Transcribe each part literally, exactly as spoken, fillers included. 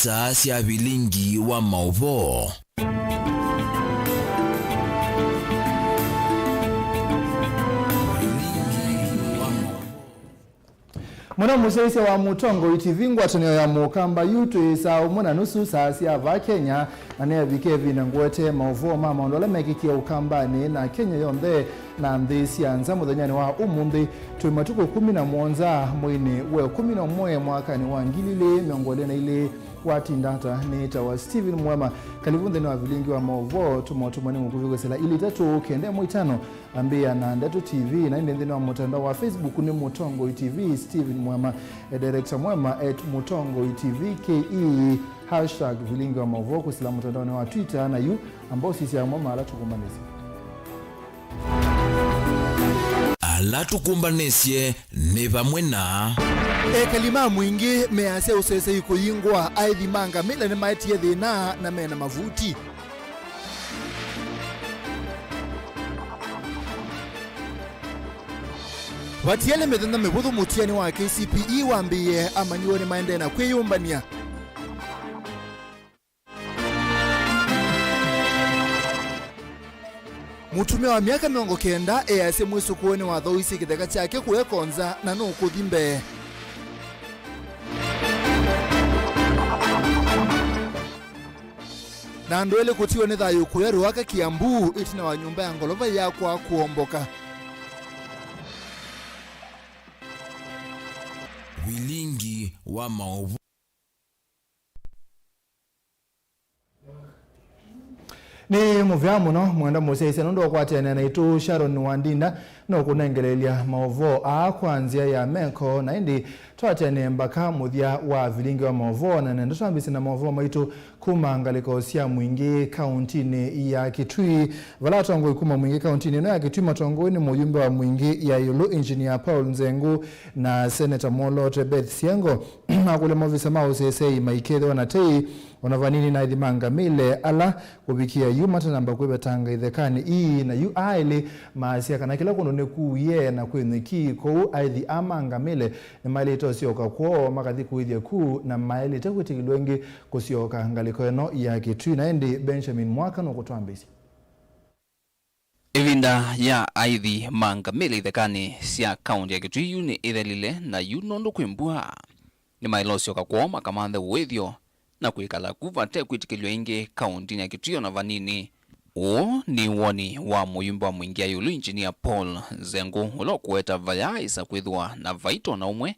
Saa sya vilingi wa maũvoo. Mũno mũsyaĩĩsya wa Mũtongoi T V, ngwatanĩo ya Mũkamba yu twĩ saa ũmwe na nusu saa sya vaa Kenya, na nĩyavika ĩvinda ngũetee maũvoo ma maũndũ ala mekĩkie Ũkambanĩ na Kenya yonthe na nthĩ sya nza mũthenyanĩ wa ũmũnthĩ. Twĩ matukũ kũmi na mũonza mweinĩ wa ĩkũmi na ũmwe mwakanĩ wa ngili ilĩ mĩongo ĩlĩ na ilĩ watinda ata. Nĩtawa Stephen Mwema. Kalivu nthĩnĩ wa vilingi wa maũvoo, tũma ũtũmani mũkuvĩ kwĩsĩla ilĩ itatũ kenda ĩmwe itano. Ambĩĩa na Ndeto T V, na ĩndĩ nthĩnĩ wa mũtandao wa Facebook nĩ Mũtongoi T V Stephen Mwema, e, Director Mwema at Mũtongoi T V K E, hashtag vilingi wa maũvoo kwĩsĩla mũtandaonĩ wa Twitter, na yu amba ũsisya amwe ma ala tũkũmbanĩsye. Ala tũkũmbanĩsye nĩ vamwe na. Ekali ma Mwingĩ measya ũseseĩ kũyingwa, aĩthi ma ngamĩla nĩmaetie thĩna na mena mavuti. Vatiele mĩthenya mĩvũthũ mũtiani wa K C P E wambĩĩe, amanyĩw'a nĩmaendee na kwĩyũmbany'a. Mũtumĩa wa myaka mĩongo kenda easya mwĩsũkũũe nĩwathooisye kĩtheka kyake kũeka nza na nũkũthi mbee. Na andũ elĩ kũtiwa nĩ thayũ kũya Ruaka, Kiambu, ĩtina wa nyũmba ya ngolova yakwa kũomboka. Vilingi wa maũvoo. Nĩ mũvea mũno mwenda mũsyaĩĩsya nũndũ wa kũatĩanĩa naitũ. Sharon Wandinda nũkũnengeleelya maũvoo aa kwa nzĩa ya meko, na ĩndĩ tũatĩanĩe mbaka mũthya wa vilingi wa maũvoo, na nenda twambĩsye na maũvoo maitũ kuma ngalĩko sya Mwingĩ kauntinĩ ya Kitui, vala atongoi kuma Mwingĩ kauntinĩ ĩno ya Kitui matongoew'e nĩ mũyumbe wa Mwingĩ ya ĩũlũ, Engineer Paul Nzengu, na Seneta Mwolote Beth Siengo makũlya maovisa ma ũseseĩ maikethĩwa na tei o na vanini na aĩthi ma ngamĩle ala kũvikĩa yu matanamba kwĩvetanga ithekanĩ ii, na yu aa elĩ maasya kana kĩla kũndũ nĩkuie na kwĩ nyeki, kwoou aĩthi aa ma ngamĩle nĩmaĩlĩte ũsyoka kwoo makathi kũĩthya ku na maĩlĩte kwĩtĩkĩlw'a ĩngĩ kũsyoka ngalĩko ĩno ya Kitui. Na ĩndĩ Benjamin Mwaka nũkũtwambĩsya. Ĩvinda ya aĩthi ma ngamĩle ithekanĩ sya kaunti ya Kitui yu nĩ ĩthelile, na yu nũndũ kwĩ mbua, nĩmaĩle ũsyoka kwoo makamanthe ũĩthyo na kwĩkala ku vate kwĩtĩkĩlw'a ĩngĩ kauntinĩ ya Kitui o na vanini. Ũũ nĩ woni wa mũyumbe wa Mwingĩ ya ĩũlũ, Engineer Paul Nzengu, ũla ũkũweta vayaaĩsa kwĩthĩwa na vaito na ũmwe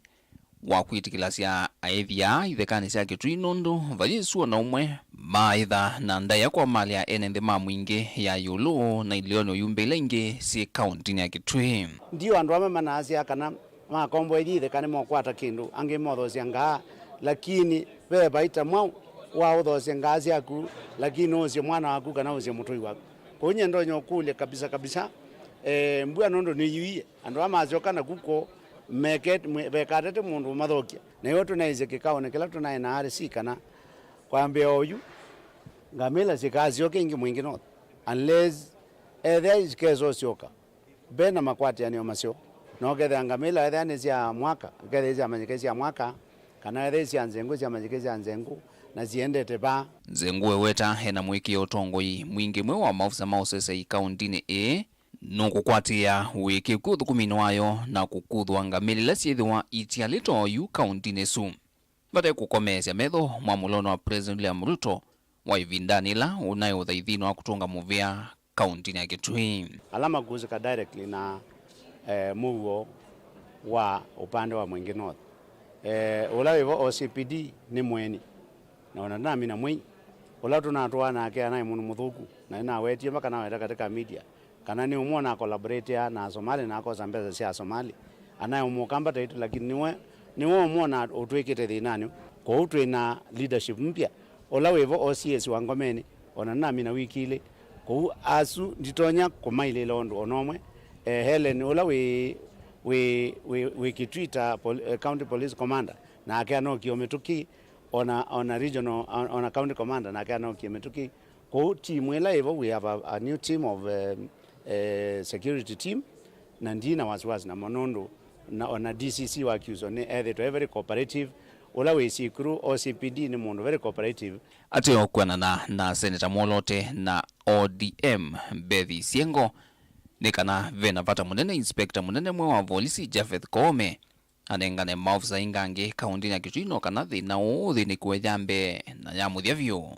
wa kwĩtĩkĩlasya aĩthi aa ithekanĩ sya Kitui nũndũ vayĩsũ o na ũmwe maaĩtha na ndaĩa kwamalya ene nthĩ ma Mwingĩ ya ĩũlũ na ilĩonĩ ũyumbe ila ingĩ syĩ kauntinĩ ya Kitui. Ndio andũ amwe manaasya kana makomboethya itheka nĩmokwata kĩndũ, angĩ mothoosya ngaa, lakini ve vaita mwaũ wa ũthoosye ngaa syaku, lakini ũsye mwana waku kana ũsye mũtũi waku. Kwoou nyie ndonya ũkũlya kabisa kabisa, eh, mbua nũndũ nĩyuie, andũ aa masyoka naku kwoo, meke-, mwe-, vekatete mũndũ ũmathokya. Na ĩyo tũnaisye kĩkaonĩ kĩla tũnaĩ na R C kana kwambĩa oyu, ngamĩla sikasyoke ĩngĩ Mwingĩ North, unless ethĩa sikesa ũsyoka ve na makwatĩanĩo maseo. Na ũkethĩa ngamĩla ethĩa nĩ sya mwaka, ũkethĩa syamanyĩke sya mwaka, kana ethĩa sya nzengũ syamanyĩke sya nzengũ, na siendete vaa. Nzengũ eweta ena mũĩkĩĩo ũtongoi mwingĩ mwe wa maofisa ma ũseseĩ kaũntinĩ ĩĩ, nũkũkwatĩĩa ũĩkĩĩku ũthũkũminĩ wayo na kũkuthwa ngamĩla ila syĩthĩwa itialĩte oyu kaũntinĩ ĩsu. Vate kũkomeesya metho mwamũlonĩ wa President William Ruto wa ĩvindanĩ ĩla ũnaĩ ũthaithinĩ wa kũtũnga mũvea kaũntinĩ ya Kitui. Ala makusika directly na, eh, mũuo wa ũpande wa Mwingĩ North. Eh, ũla wĩvo O C P D nĩ mũeni, na ona ndinamina mwei. Ũla tũnatũaa nake anaĩ mũndũ mũthũku, na nĩnawetie mpaka naweta katika media. Kana nĩ ũmwe ũna collaboratea na Asomali na akosa mbesa sya Asomali. Anaĩ mũkamba taitũ, lakini nĩwe, nĩwe ũmwe ũna ũtwĩkĩte thĩnanĩ. Kwoou twĩ na leadership mpya. Ũla wĩvo O C S wa Ngomeni, ona nĩnamina wiki ilĩ. Kwoou asu nditonya kũmailĩla ũndũ ona ũmwe. Eh, Helen, ũla wĩ, wĩ, wĩ, wĩ Kitui ta pol-, eh, County Police Commander, nake anokie o mĩtũkĩ, ona, ona regional, ona county commander, nake anokie mĩtũkĩ. Kwoou team ĩla ĩvo, we have a, a new team of, eh, eh, security team, na ndi na wasiwasi namo nũndũ na, ona D C C wa Kyuswa nĩ ethĩtwe e very cooperative, Ũla wĩ Sikuru, O C P D nĩ mũndũ very cooperative. Ateo kwĩanana na Seneta Mwolote na O D M Beth Isiengo, nĩ kana ve na vata mũnene inspector mũnene mwe wa volisi Japheth Koome anengane maofisa aingĩ angĩ kaũntĩnĩ ya Kitui, no kana thĩna ũũ ũthĩnĩkĩwe ya mbee na ya mũthya vyũ.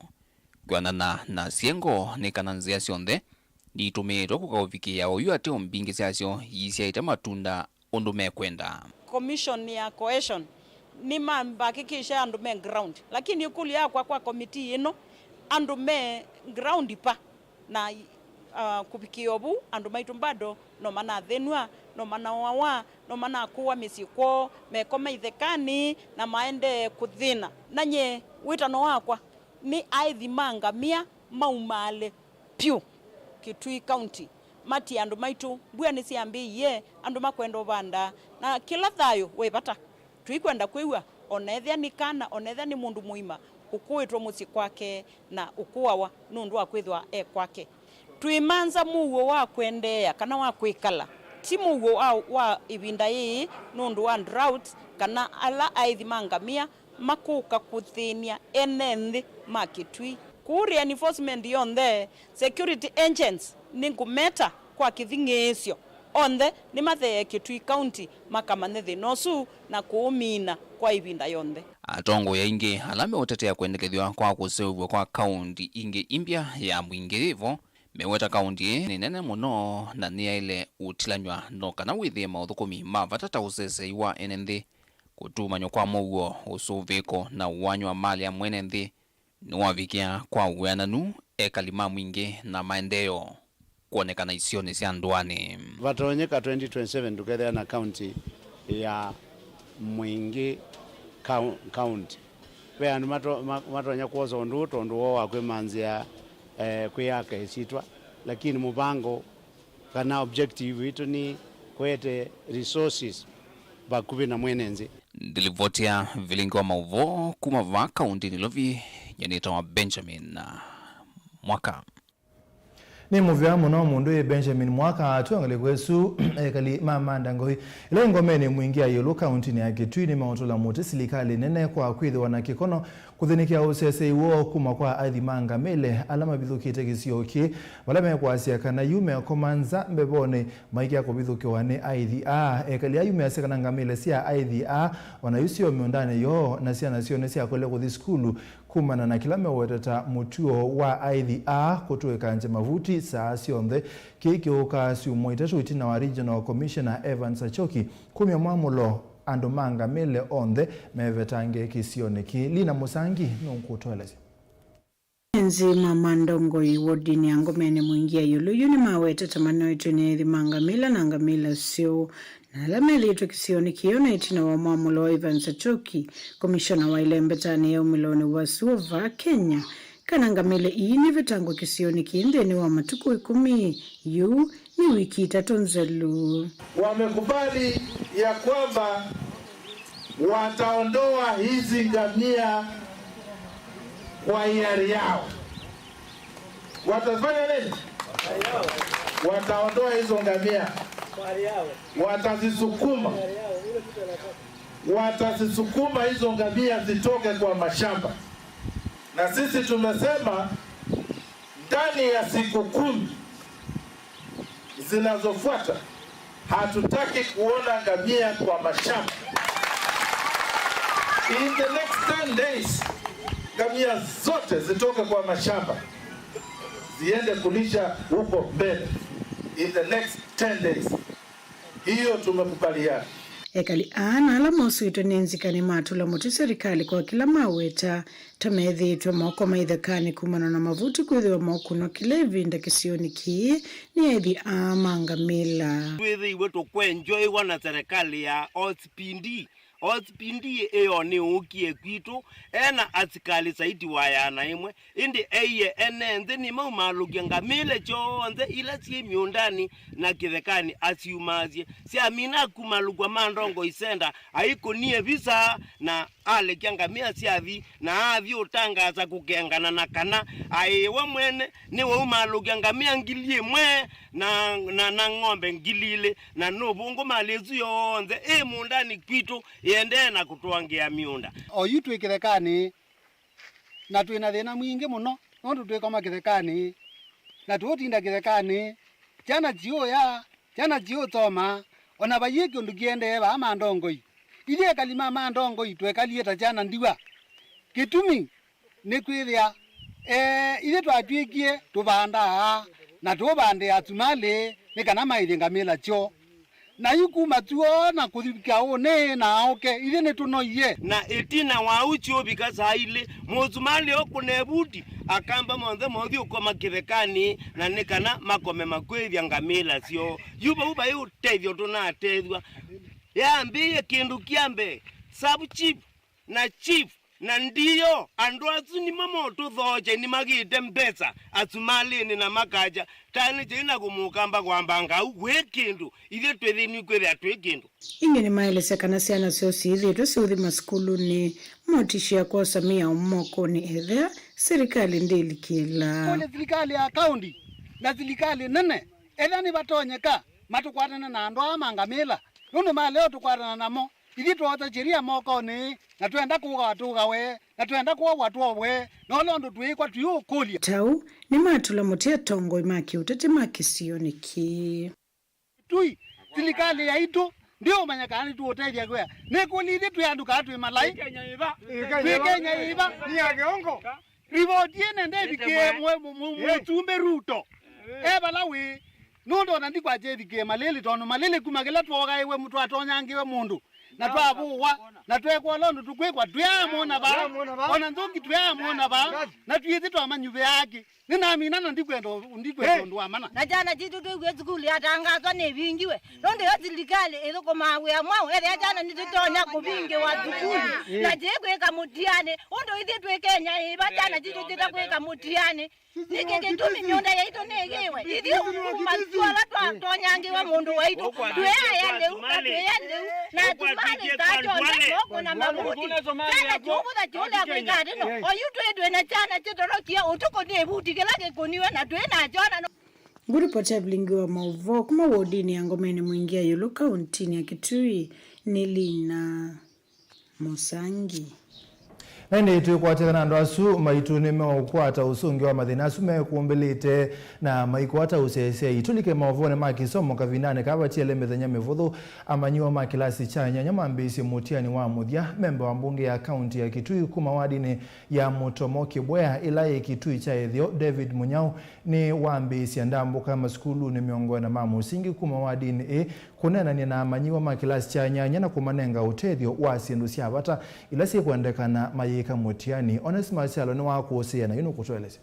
Kwĩanana na Isiengo, nĩ kana nzĩa syonthe niitũmĩĩtwe kũka ũvikĩĩa oyu ateo mbingĩ syasyo iisyaĩte matunda ũndũ mekwenda. Commission ya Cohesion nĩmambakĩkĩsha andũ me ground, lakini ĩkũlyo yakwa kwa committee ĩno, andũ me ground pa? Na, uh, kũvikĩĩa ũvu, andũ maitũ bado no manathĩnw'a, no manaũawa, no manakũwa mĩsyĩ kwoo, mekoma ithekanĩ na maendee kũthĩna. Na nyie wĩtano wakwa nĩ aĩthi ma ngamĩa maumaale pyũ Kitui County, matie andũ maitũ, mbua nĩsyambĩĩie, andũ makwenda ũvanda, na kĩla thayũ wĩ vata. Tũikwenda kwĩw'a, o na ethĩa nĩ kana, o na ethĩa nĩ mũndũ mũima, ũkũĩtwe mũsyĩ kwake na ũkũawa nũndũ wa kwĩthĩwa e kwake. Twĩmanza mũuo wa kwendeea kana wa kwĩkala, ti mũuo wa, wa ĩvinda yĩĩ nũndũ wa drought kana ala aĩthi ma ngamĩa makũka kũthĩny'a ene nthĩ ma Kitui. Kũu reinforcement yonthe, security agents nĩngũmeta kwa kĩthing'ĩĩsyo, onthe nĩmathee Kitui County makamanye thĩna ũsu na kũũmina kwa ĩvinda yonthe. Atongoi aingĩ ala meũtetea kwendekethw'a kwa kũseũvw'a kwa kaũnti ingĩ imbya ya mwingĩ yĩvo, meweta kaũnti ĩĩ nĩ nene mũno na nĩyaĩle ũtilanywa no kana wĩthĩe maũthũkũmi ma vata ta ũsesei wa ene nthĩ, kũtumanyw'a kwa mũuo, ũsũvĩĩko na ũany'o wa malĩ ya mwene nthĩ nĩwavikĩa kwa wĩananu ekali ma mwingĩ na maendeeo kwonekana isionĩ sya ndũanĩ. Vatonyeka twenty twenty-seven tũkethĩa na kaunti ya mwingĩ kau-, kaunti. Ve andũ mato-, ma-, matonya kwosa ũndũ ũũ tondũ woo wa kwĩmanzĩa, eh, kwĩyaka ĩsyĩtwa, lakini mũvango kana objective witũ nĩ kũete resources vakuvĩ na mwene nthĩ. Ndilivoti ya vilingi wa maũvoo kuma vaa kaunti Nairobi, nyanĩtawa Benjamin Mwaka. Nĩ mũvea mũno mũndũ ĩ Benjamin Mwaka atw'a ngalĩko ĩsu. Ekali ma Manda Ngoi ĩla ĩ ngomenĩ mwingĩ ya ĩũlũ kauntinĩ ya Kitui nĩmaũtũla mũtĩ silikalĩ nene kwa kwĩthĩwa na kĩkono kũthĩnĩkĩa ũsesei woo kuma kwa aĩthi ma ngamĩle ala mavithũkĩte kĩsio kĩĩ, vala mekwasya kana yu mekoma nza mbevonĩ maikĩa kũvithũkĩwa nĩ aĩthi aa. Ekali aa yu measya kana ngamĩle sya aĩthi aa o na yu syĩ o mĩũndanĩ yoo na syana syoo nĩsyakolile kũthi sukulu kumana na kĩla meweteta mũtuo wa aĩthi aa kũtũĩkangya mavuti saa syonthe. Kĩĩ kĩũkaa syumwa itatũ ĩtina wa Regional Commissioner Evans Achoki kumya mwamũlo andũ ma ngamĩle onthe mevetange kĩsionĩ kĩĩ. Lina Mũsangi nũkũtũelesya. Enzi ma Manda Ngoi wodinĩ ya ngomenĩ mwingĩ ya ĩũlũ yu nĩmawetete manoetwe nĩ ethi ma ngamĩla na ngamĩla syoo na ala methĩĩtwe kĩsionĩ kĩĩ o na ĩtina wa mwamũlo wa Evans Achoki, komishona wa ĩlembetanĩ ya ũmĩlonĩ wa sua vaa Kenya, kana ngamĩla ii nĩvetangwe kĩsionĩ kĩĩ nthĩnĩ wa matukũ ĩkũmi. Yu nĩ wiki itatũ nzelu. Wamekubali ya kwamba wataondoa hizi ngamia kwa hiari yao. Watafanya nini? Wataondoa hizo ngamia. Watazisukuma. Watazisukuma hizo ngamia zitoke kwa mashamba. Na sisi tumesema ndani ya siku kumi zinazofuata, hatutaki kuona ngamia kwa mashamba. In the next ten days, ngamia zote zitoke kwa mashamba, ziende kulisha huko mbele. In the next ten days. Hiyo tumekubaliana. Ekali aa na ala moswĩtwe nĩ nzika nĩmatũla mũtĩ serikali kwa kĩla maweta ta methĩĩtwe mokoma ithekanĩ kumana na mavuti kwĩthĩwa mokũnwa kĩla ĩvinda kĩsionĩ kĩĩ nĩ ethi aa ma ngamĩla. Twĩthĩiwe tũkwenjoĩwa na serikali ya O C P D. O C P D ĩyo nĩũkie kwitũ, ena asikalĩ saiti wa ĩana ĩmwe, ĩndĩ eie ene nthĩ nĩmaumaalũkye ngamĩle syonthe ila syĩ mĩũndanĩ na kĩthekanĩ asyumaasye. Syamina akumalũkw'a ma Ndongoi Center, aikũnie visa na alekya ngamĩa syathi, na athi ũtangaasa kũkengana na kana aĩ we mwene nĩwaumaalũkya ngamĩa ngili ĩmwe na, na, na ng'ombe ngili ilĩ, na nũvũngũ malĩ ĩsu yonthe ĩ mũũndanĩ kwitũ ĩendee na kũtũangĩa mĩũnda. Oyu twĩ kĩthekanĩ, na twĩ na thĩna mwingĩ mũno, nũndũ twĩkoma kĩthekanĩ, na tũũtinda kĩthekanĩ, syana siũya, syana siũsoma, o na vaiĩ kĩũndũ kĩendee vaa Mandongoi. Ithyĩ ekali ma Mandongoi twekalie ta syana ndiwa. Kĩtumi nĩ kwĩthĩa, ee, ithyĩ twatw'ĩkie tũvandaa na tũũvandĩa atumalĩ nĩ kana maĩthye ngamĩla syoo. Na yu kuma tuo na kũvika ũnĩ na aũke, ithyĩ nĩtũnoie. Na ĩtina wa ũu kyũvika saa ilĩ, mũsumalĩ ũkũne vuti, akamba monthe mothi ũkoma kĩthekanĩ, na nĩ kana makome makwĩthya ngamĩla syoo. Yu vau vai ũtethyo tũnatethw'a. Yambĩĩe kĩndũ kya mbee, sub chief na chief na ndiyo, andũ asu nĩmo motũthookya, nĩmagĩte mbesa asumalĩnĩ na makakya, tanĩ kyai na kũmũkamba kwambanga au wĩ kĩndũ, ithyĩ twĩthĩnw'e kwĩthĩa twĩ kĩndũ. Ĩngĩ nĩmaelesya kana syana syoo syĩthĩĩtwe siũthi masukulunĩ, motisye kwosa mĩao mokonĩ ethĩa silikalĩ ndĩlikĩla. Kũlĩ silikalĩ ya kaũnti na silikalĩ nene, ethĩa nĩvatonyeka, matũkwatane na andũ aa ma ngamĩla, nũndũ malea ũtũkwatana namo. Ithyĩ twosa sheria mokonĩ, na twenda kũgawa tũgawe, na twenda kwow'a twow'e, na ũla ũndũ twĩĩkwa tũiũkũlya. Tau nĩmatũla mũtĩ atongoi ma kĩũteti ma kĩsionĩ kĩĩ. Tui, silikalĩ yaitũ ndĩũmanya kana nĩtũũtethya kwĩa. Nĩkũlya ithyĩ twĩ andũ kaa twĩ malai? Twĩ Kenya ĩva? Nĩ ya kĩongo. Rivoti ĩne ndĩvikĩe mwe-, mũ-, mũ-, mũsumbĩ Ruto. E vala wĩ. Nũndũ ona ndikwatya ĩvikĩe Malĩlĩ, tondũ Malĩlĩ kuma kĩla twogaĩwe, twatonyangiwe mũndũ, na twavũwa, na twekwa ũla ũndũ tũkwĩkwa, twĩaamwona vaa. Ona nzũngi twĩaamwona vaa, na twĩthĩ twamanyuvĩaa kĩ. Nĩnamina na ndikwenda ũ-, ndikwenda ũndũ wa mana. Na syana sitũ twĩw'e sukulu yatangaswa nĩvingiwe, nũndũ yo silikalĩ ĩthũkũmaa wĩa mwaũ ethĩa syana nĩtitonya kũvingĩwa sukulu, na syĩkwĩka mũtianĩ, ũndũ ithyĩ twĩ Kenya ĩva syana sitũ sitakwĩka mũtianĩ. Nĩkĩ kĩtumi mĩũnda yaitũ nĩĩkĩwe? Ithyĩ kuma sua ala twatonyangĩwa mũndũ waitũ, twĩaya lĩu, na twĩya lĩu, na atumalĩ ta kyonthe moko na mavuti. Kyana kyũvũtha kyũlea kwĩka atĩ no. Oyu twĩ twĩ na kyana kĩtorokie ũtukũ nĩ vuti kĩla kĩkũniwe na twĩ nakyo na no. Ngũripoti ya vilingi wa maũvoo kuma wodinĩ ya Ngomeni Mwingĩ ya Ĩũlũ kauntinĩ ya Kitui nĩ Lina Mũsangi. Na ĩndĩ twĩkwatĩthana na andũ asu maitũ nĩmeũkwata ũsũngĩo wa mathĩna asu mekũmbĩlĩte na maikwata ũsyaĩĩsyai. Tũlike maũvoonĩ ma kĩsomo kavindanĩ kaa vatiele mĩthenya mĩvũthũ, amanyĩw'a ma kĩlasi kya nyanya mambĩĩsye mũtiani wa mũthya. Memba wa mbunge ya kaunti ya Kitui kuma wadinĩ ya Mũtomo Kĩbwea ĩla yĩ Kitui kya Ĩtheo, David Mũnyau, nĩwambĩĩsye ndambũka masukulunĩ mĩongo ĩna ma mũsingi kuma wadinĩ ĩĩ kũneenany'a na amanyĩw'a ma kĩlasi kya nyanya na kũmanenga ũtethyo wa syĩndũ sya vata ila syĩkwendekana mayĩka mũtiani. Onesmus Kyalo nĩwakũsĩĩa na yu nũkũtũelesya.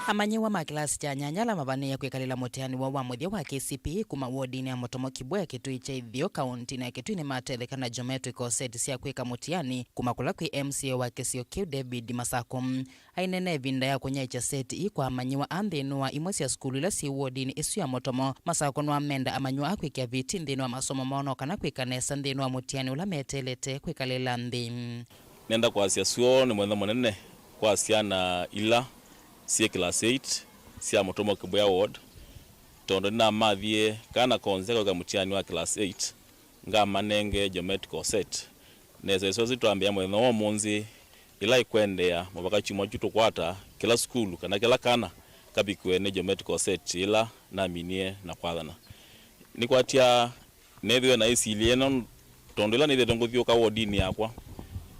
Amanyĩw'a ma kĩlasi kya nyanya ala mavanĩĩe kwĩkalĩla mũtiani woo wa mũthya wa K C P E kuma wodinĩ ya Mũtomo Kĩbwea Kitui kya Ĩtheo kauntinĩ ya Kitui nĩmatetheka na geometrical set sya kwĩka mũtiani kuma kũla kwĩ M C A wa kĩsio kĩu David Masako. Aineena ĩvinda ya kũnyaĩĩkya seti ii kwa amanyĩw'a aa nthĩnĩ wa imwe sya sukulu ila syĩ wodinĩ ĩsu ya Mũtomo, Masako nĩwamenda amanyĩw'a aa kwĩkĩa vitii nthĩnĩ wa masomo moo no kana kwĩka nesa nthĩnĩ wa mũtiani ũla meteelete kwĩkalĩla nthĩ. Nenda kwasya syoo nĩ mũthenya mũnene kwa syana ila syĩ class eight sya Mũtomo Kĩbwea Ward, tondũ nĩnamathie kana konzya kwĩka mũtiani wa class eight ngamanenge geometrical set. Nesa ĩsosi twambĩa mũthenya wa ũmũnthĩ, ĩla ĩkwendeea mũvaka kyumwa kyu tũkwata kĩla sukulu kana kĩla kana kavikĩwe nĩ geometrical set ĩla naminie na kwathana. Nĩkwatya neethĩwe na ĩsilye ĩno, tondũ ĩla nĩthĩĩtwe ngũthyũũka wodinĩ yakwa,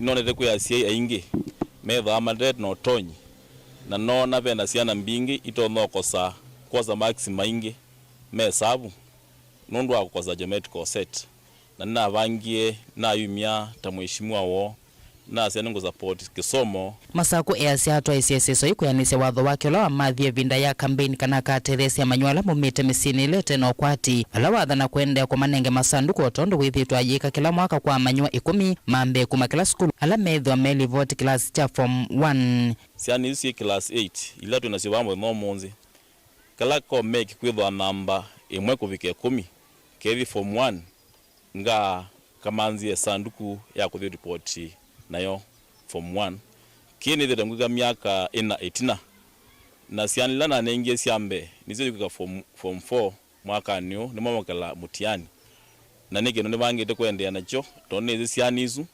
nĩnonete kwĩ asyai aingĩ methĩawa mate na ũtonyi, na noona ve na syana mbingĩ itonya ũkosa kwosa marks maingĩ me savu nũndũ wa kũkosa geometrical set. Na nĩnavangie nayumya ta mwĩshimiwa woo, nasya nĩngũ support kĩsomo. Masako easya atwaĩsye ĩseso yu kwĩanĩsya watho wake ũla wamathie ĩvinda ya kambeini kana akatetheesye amanyĩw'a ala maumĩte mĩsyĩnĩ ĩla ĩte na ũkwati, vala wathana kũendeea kũmanenge masandũkũ o tondũ wĩthĩĩtwe ayĩka kĩla mwaka kwa amanyĩw'a ĩkũmi ma mbee kuma kĩla sukulu ala meethĩwa me livoti kĩlasi kya form one. Syana isu syĩ class eight ila twĩ nasyo vaa mũthenya ũmũnthĩ, kala ko meki kwĩthwa namba ĩmwe kũvika ĩkũmi, kethi form one, nga kamanzie sanduku ya kũthi ripoti nayo form one. Kĩĩ nĩthĩte ngwĩka myaka ĩna ĩtina, na syana ila nanengie sya mbee nĩsyo ikwĩka form, form four mwakanĩ ũũ, nĩmomokela mũtiani. Na nĩ kĩndũ nĩvangĩte kũendeea nakyo, tondũ nĩsĩ syana isu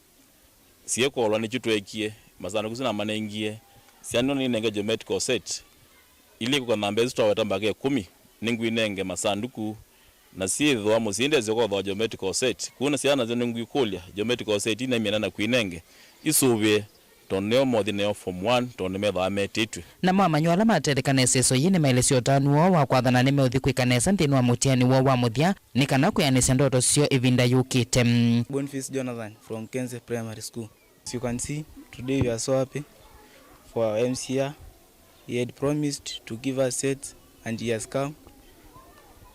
syĩkolwa nĩkyu tweekie, masanduku asu namanengie, syana ino nĩnenge geometrical set, ilĩ kũka namba ĩsu twaweta mbaka ĩkũmi, nĩngwinenge masanduku, na syĩthĩwa mũsyĩ ndesĩ kũthoa geometrical set, kũu na syana nasyo nĩngwikũlya geometrical set ina imyenda na kwinenge isũvĩe, tondũ nĩo mothi nayo form one, tondũ nĩmethĩawa metĩtw'e. Namo amanyĩw'a ala matetheka na ĩseso yĩĩ nĩmaelesya ũtanu woo wa kwathana nĩmeũthi kwĩka nesa nthĩnĩ wa mũtiani woo wa mũthya, nĩ kana kwĩanĩsya ndoto syoo ĩvinda yũkĩte. Boniface Jonathan from Kenze Primary School. As you can see, today we are so happy for our M C A. He had promised to give us sets and he has come.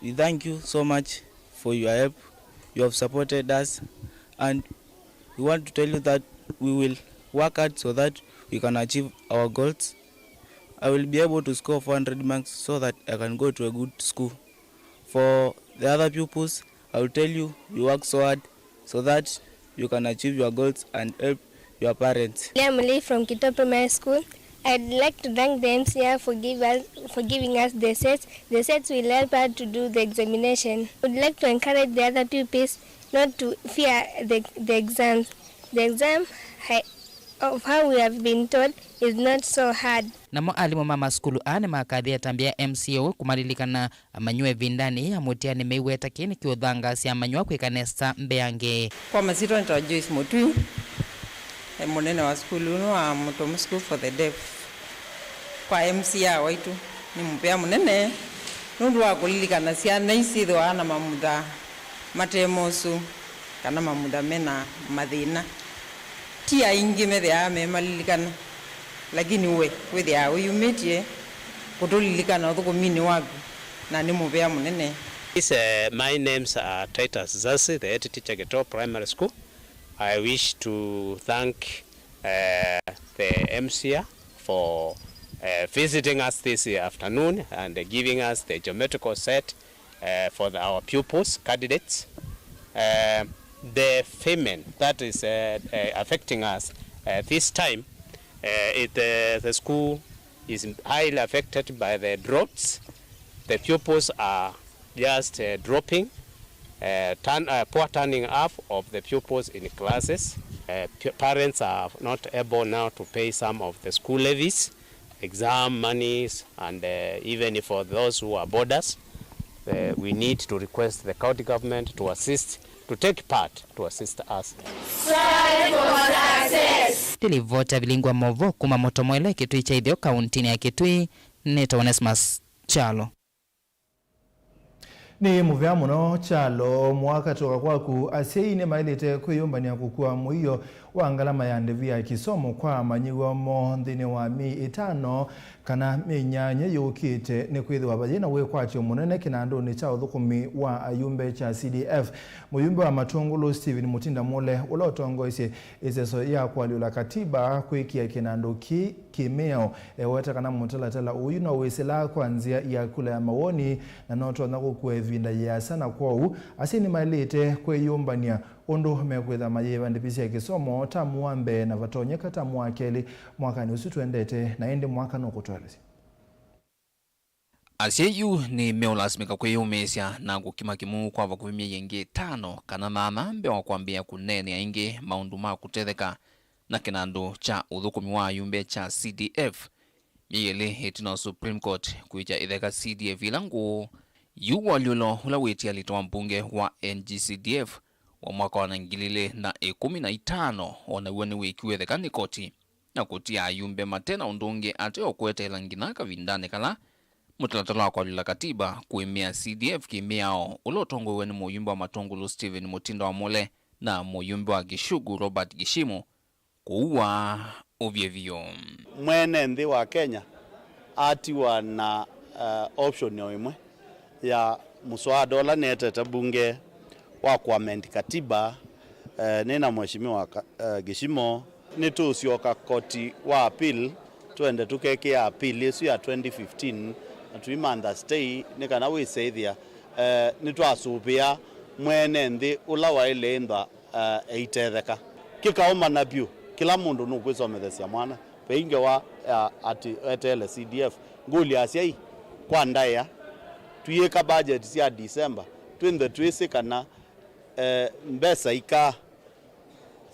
We thank you so much for your help. You have supported us and we want to tell you that we will work hard so that we can achieve our goals. I will be able to score four hundred marks so that I can go to a good school. For the other pupils, I will tell you, you work so hard so that you can achieve your goals and help your parents. Leah Mulei from Kito Primary School. I'd like to thank the M C A for, give us, for giving us the sets. The sets will help us to do the examination. I would like to encourage the other pupils not to fear the, the exams. The exam, I, of how we have been told, is not so hard. Namo alimũ ma masukulu aa nĩmakathie atambya M C A ũũ kũmalilikana amanyĩw'a ĩvindanĩ ya mũtiani meiweta kĩĩ nĩkĩũthangaasya amanyĩw'a kwĩka nesa mbeange. Kwa masyĩtwa nĩtawa Joyce Mũtui, e mũnene wa sukulu ũnũ wa Mũtomo School for the Deaf. Kwa M C A waitũ nĩ mũvea mũnene nũndũ wa kũlilikana syana ii syĩthĩwa na mamutha mate mosũ kana mamutha mena mathĩna. Ti aingĩ methĩawa memalilikana, lakini we wĩthĩawa wĩyumĩtye kũtũlilikana ũthũkũminĩ waku, na nĩ mũvea mũnene. This, uh, my names are Titus Zasi, the head teacher Kito Primary School. I wish to thank, uh, the M C A for, uh, visiting us this afternoon and giving us the geometrical set, uh, for the, our pupils, candidates. Uh, the famine that is, uh, uh, affecting us, uh, this time, uh, it, uh, the school is highly affected by the droughts. The pupils are just, uh, dropping, uh, turn, uh, poor turning up of the pupils in classes. Uh, p-, parents are not able now to pay some of the school levies, exam monies, and, uh, even for those who are boarders, uh, we need to request the county government to assist, to take part to assist us. Strive for success. Ndilivota vilingwa movo kuma Mũtomo ĩla Kitui kya Itheo kauntinĩ ya Kitui, nĩtawa Onesmus Kyalo. Nĩ mũvea mũno Kyalo, mwaka tũka kwaku. Asyai nĩmaĩlĩte kwĩyũmbany'a kũkua mũio wa ngalama ya ndĩvi ya kĩsomo kwa amanyĩw'a moo nthĩnĩ wa myei ĩtano kana myei nyanya yũkĩte, nĩkwĩthĩwa vayĩ na wĩkwatyo mũnene kĩnandũnĩ kya ũthũkũmi wa ayumbe kya C D F. Mũyumbe wa Matũngũlũ Stephen Mũtinda Mũle, ũla ũtongoesye ĩseso ya kũalyũla katiba kwĩkĩa kĩnandũ kĩĩ kĩmĩao, eweta kana mũtalatala ũyu no wĩsĩlaa kwa nzĩa ya kula ya mawoni, na no tonya kũkua ĩvinda yĩasa, na kwoou asyai nĩmaĩlĩte kwĩyũmbany'a ũndũ mekwĩtha mayĩva ndĩvi sya kĩsomo tamu wa mbee na vatonyeka tamu wa kelĩ mwakanĩ ũsu twendete, na ĩndĩ mwaka nũkũtũelesya. Asyai yu nĩmeũlasimĩka kwĩyũmĩĩsya na kũkima kĩmuu kwa vakuvĩ myei ĩngĩ ĩtano kana nyanya mbee wa kwambĩĩa kũneenea ĩngĩ maũndũ ma kũtetheka na kĩnandũ kya ũthũkũmi wa ayumbe kya C D F. Myei ĩlĩ ĩtina wa Supreme Court kwĩkya ĩtheka C D F ĩla ngũũ, yu ũalyũlo ũla wĩtialĩte wa mbunge wa N G C D F wa mwaka wa ngili ilĩ na ĩkũmi na itano o naw'o nĩwĩkiwe ĩtheka nĩ koti, na kũtia ayumbe mate na ũndũ ũngĩ ate o kweteela nginya kavindanĩ kala mũtalatala wa kũalyũla katiba kũĩmĩa C D F kĩmĩao, ũla ũtongoew'e nĩ mũyumbe wa Matũngũlũ Stephen Mũtinda wa Mũle na mũyumbe wa Gichugu Robert Gishimo, kũua ũvyĩ vyũ. Mwene nthĩ wa Kenya atiwa na, uh, option o ĩmwe ya mũswada ũla nĩetete mbunge wa kũamend katiba, eh, nĩ na Mheshimiwa Ka-, eh, Gishimo. Nĩtũũsyoka koti wa appeal, twende tũkekĩa appeal ĩsu ya twenty fifteen, na tũimantha stay, nĩ kana wĩse ĩthĩa, eh, nĩtwasũvĩa mwene nthĩ ũla waĩle ĩnthwa uh, eitetheka. Kĩkaũmana vyũ, kĩla mũndũ nũkwĩsomethesya mwana. Ve ngewa ya atĩ eteele C D F. Ngũlya asyai kwa ndaĩa, tũyĩka budget sya December, twĩnthe twĩsĩ kana, eh, mbesa ikaa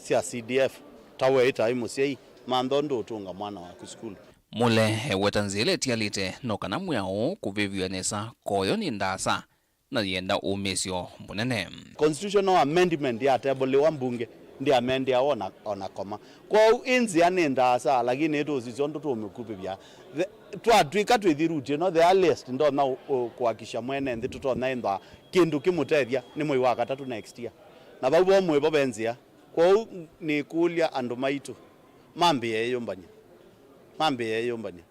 sya C D F, ta we ĩtai mũsyai, mantha ũndũ ũtũnga mwana waku sukulu. Mule eweta nzĩa ĩla ĩtialĩte, no kana mwĩao kũvĩvw'a nesa, koyo nĩ ndaasa, na yĩenda ũmĩĩsyo mũnene. Constitutional amendment ya table wa mbunge ndĩamendĩawa ona, ona koma. Kwoou ĩ nzĩa nĩ ndaasa, lakini nĩtũũsisya ũndũ tũũmĩkupĩvya. The, twatw'ĩka twĩthi route ĩno, the earliest ndonya ũ-, ũ-, kũhakikisha mwene nthĩ tũtonya ĩnthwa kĩndũ kĩmũtethya nĩ mwei wa katatũ next year. Na vau vo mwĩvo ve nzĩa. Kwoou nĩkũlya andũ maitũ mambĩĩe ĩyũmbany'a. Mambĩĩe ĩyũmbany'a.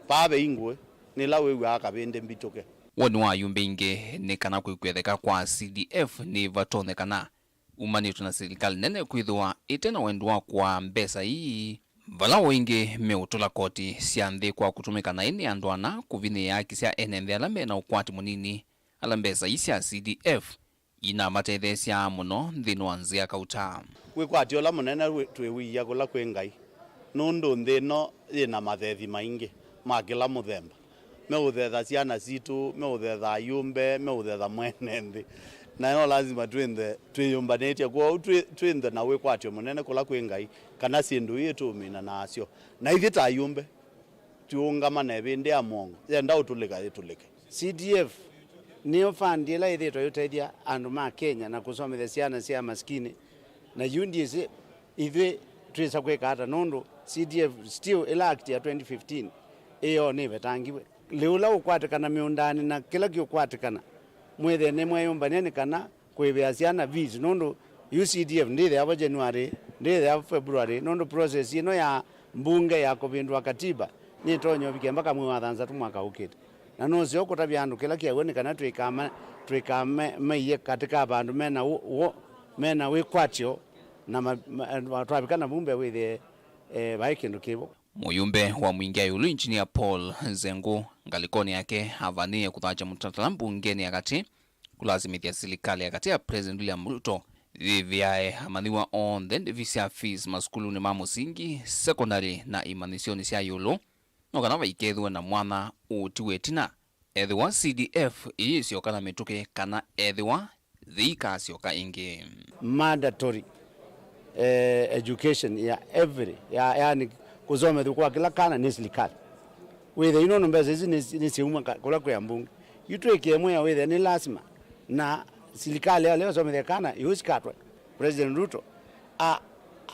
Vaa ve ingũĩ, nĩla wĩw'aa kavĩndĩ mbitũke. Woni wa ayumbe aingĩ nĩ kana kwĩkwetheka kwa C D F nĩvatonyekana umanĩtwe na silikalĩ nene kwĩthĩwa ĩte na wendi wa kũaa mbesa ii, vala o aingĩ meũtũla koti sya nthĩ kwa kũtũmĩka naĩ nĩ andũ ana kũvinyĩĩa haki sya ene nthĩ ala me na ũkwati mũnini, ala mbesa ii sya C D F inamatetheesya mũno nthĩnĩ wa nzĩa kauta. Wĩkwatyo ũla mũnene wĩ-, twĩwĩia kũla kwĩ Ngai, nũndũ nthĩ ĩno yĩ na mathethi maingĩ ma kĩla mũthemba. Meũthetha syana sitũ, meũthetha ayũmbe, meũthetha mwene nthĩ. Na no lazima twĩnthe twĩyũmbanĩtye. Kwoou twĩ-, twĩnthe na wĩkwatyo mũnene kũla kwĩ Ngai, kana syĩndũ ii tũũmina nasyo. Na ithyĩ ta ayũmbe, tũũngama na ĩvĩndĩ ya mũongo, yenda ũtũlĩka yĩtũlĩke. C D F nĩyo fund ĩla ĩthĩĩtwe ĩũtethya andũ ma Kenya na kũsomethya syana sya masikini, na yu ndyĩsĩ ithyĩ twĩsa kwĩka ata, nũndũ C D F still ĩla act ya twenty fifteen ĩyo nĩvetangiwe. Lĩu ũla ũkwatĩkana mĩũndanĩ na kĩla kĩũkwatĩkana, mwĩthĩe nĩmweyũmbany'a nĩ kana kũĩvĩa syana fees, nũndũ yu C D F ndĩthĩawa January, ndĩthĩawa February, nũndũ process ĩno ya mbunge ya kũvĩndũa katiba nĩtonya ũvike mbaka mwei wa thanthatũ mwaka ũkĩte. Na nũseo kũtavya andũ kĩla kĩaw'o nĩ kana twĩkama-, twĩkamaiye katĩ ka vandũ mena wũ-, wũ-, mena wĩkwatyo, na ma-, ma-, twavika na vumbe wĩthĩe, eh, vai kĩndũ kĩvo. Mũyumbe wa Mwingi ya ĩũlũ, Engineer Paul Nzengũ, ngalĩkonĩ yake, avanĩĩe kũthakya mũtalatala mbungenĩ ya katĩ kũlasimĩthya silikalĩ ya katĩ ya President William Ruto yĩvĩae amanyĩw'a onthe ndĩvi sya fees masukulunĩ ma mũsingi, sekondalĩ na imanyĩsyonĩ sya ĩũlũ, no kana vaikethĩwe na mwanya ũũtiwa ĩtina, ethĩwa C D F ĩyĩsyoka na mĩtũkĩ kana ethĩwa yĩikasyoka ĩngĩ. Mandatory, eh, education ya every, ya, yani kũsomethw'a kwa kĩla kana nĩ silikalĩ. Wĩthĩa yu nũndũ mbesa isu nĩ, nĩ syauma ka-, kũla kwĩ ambunge. Yu twĩkĩe mwĩao wĩthĩa nĩ lasima, na silikalĩ ya leo somethya kana yu sikatwe. President Ruto a,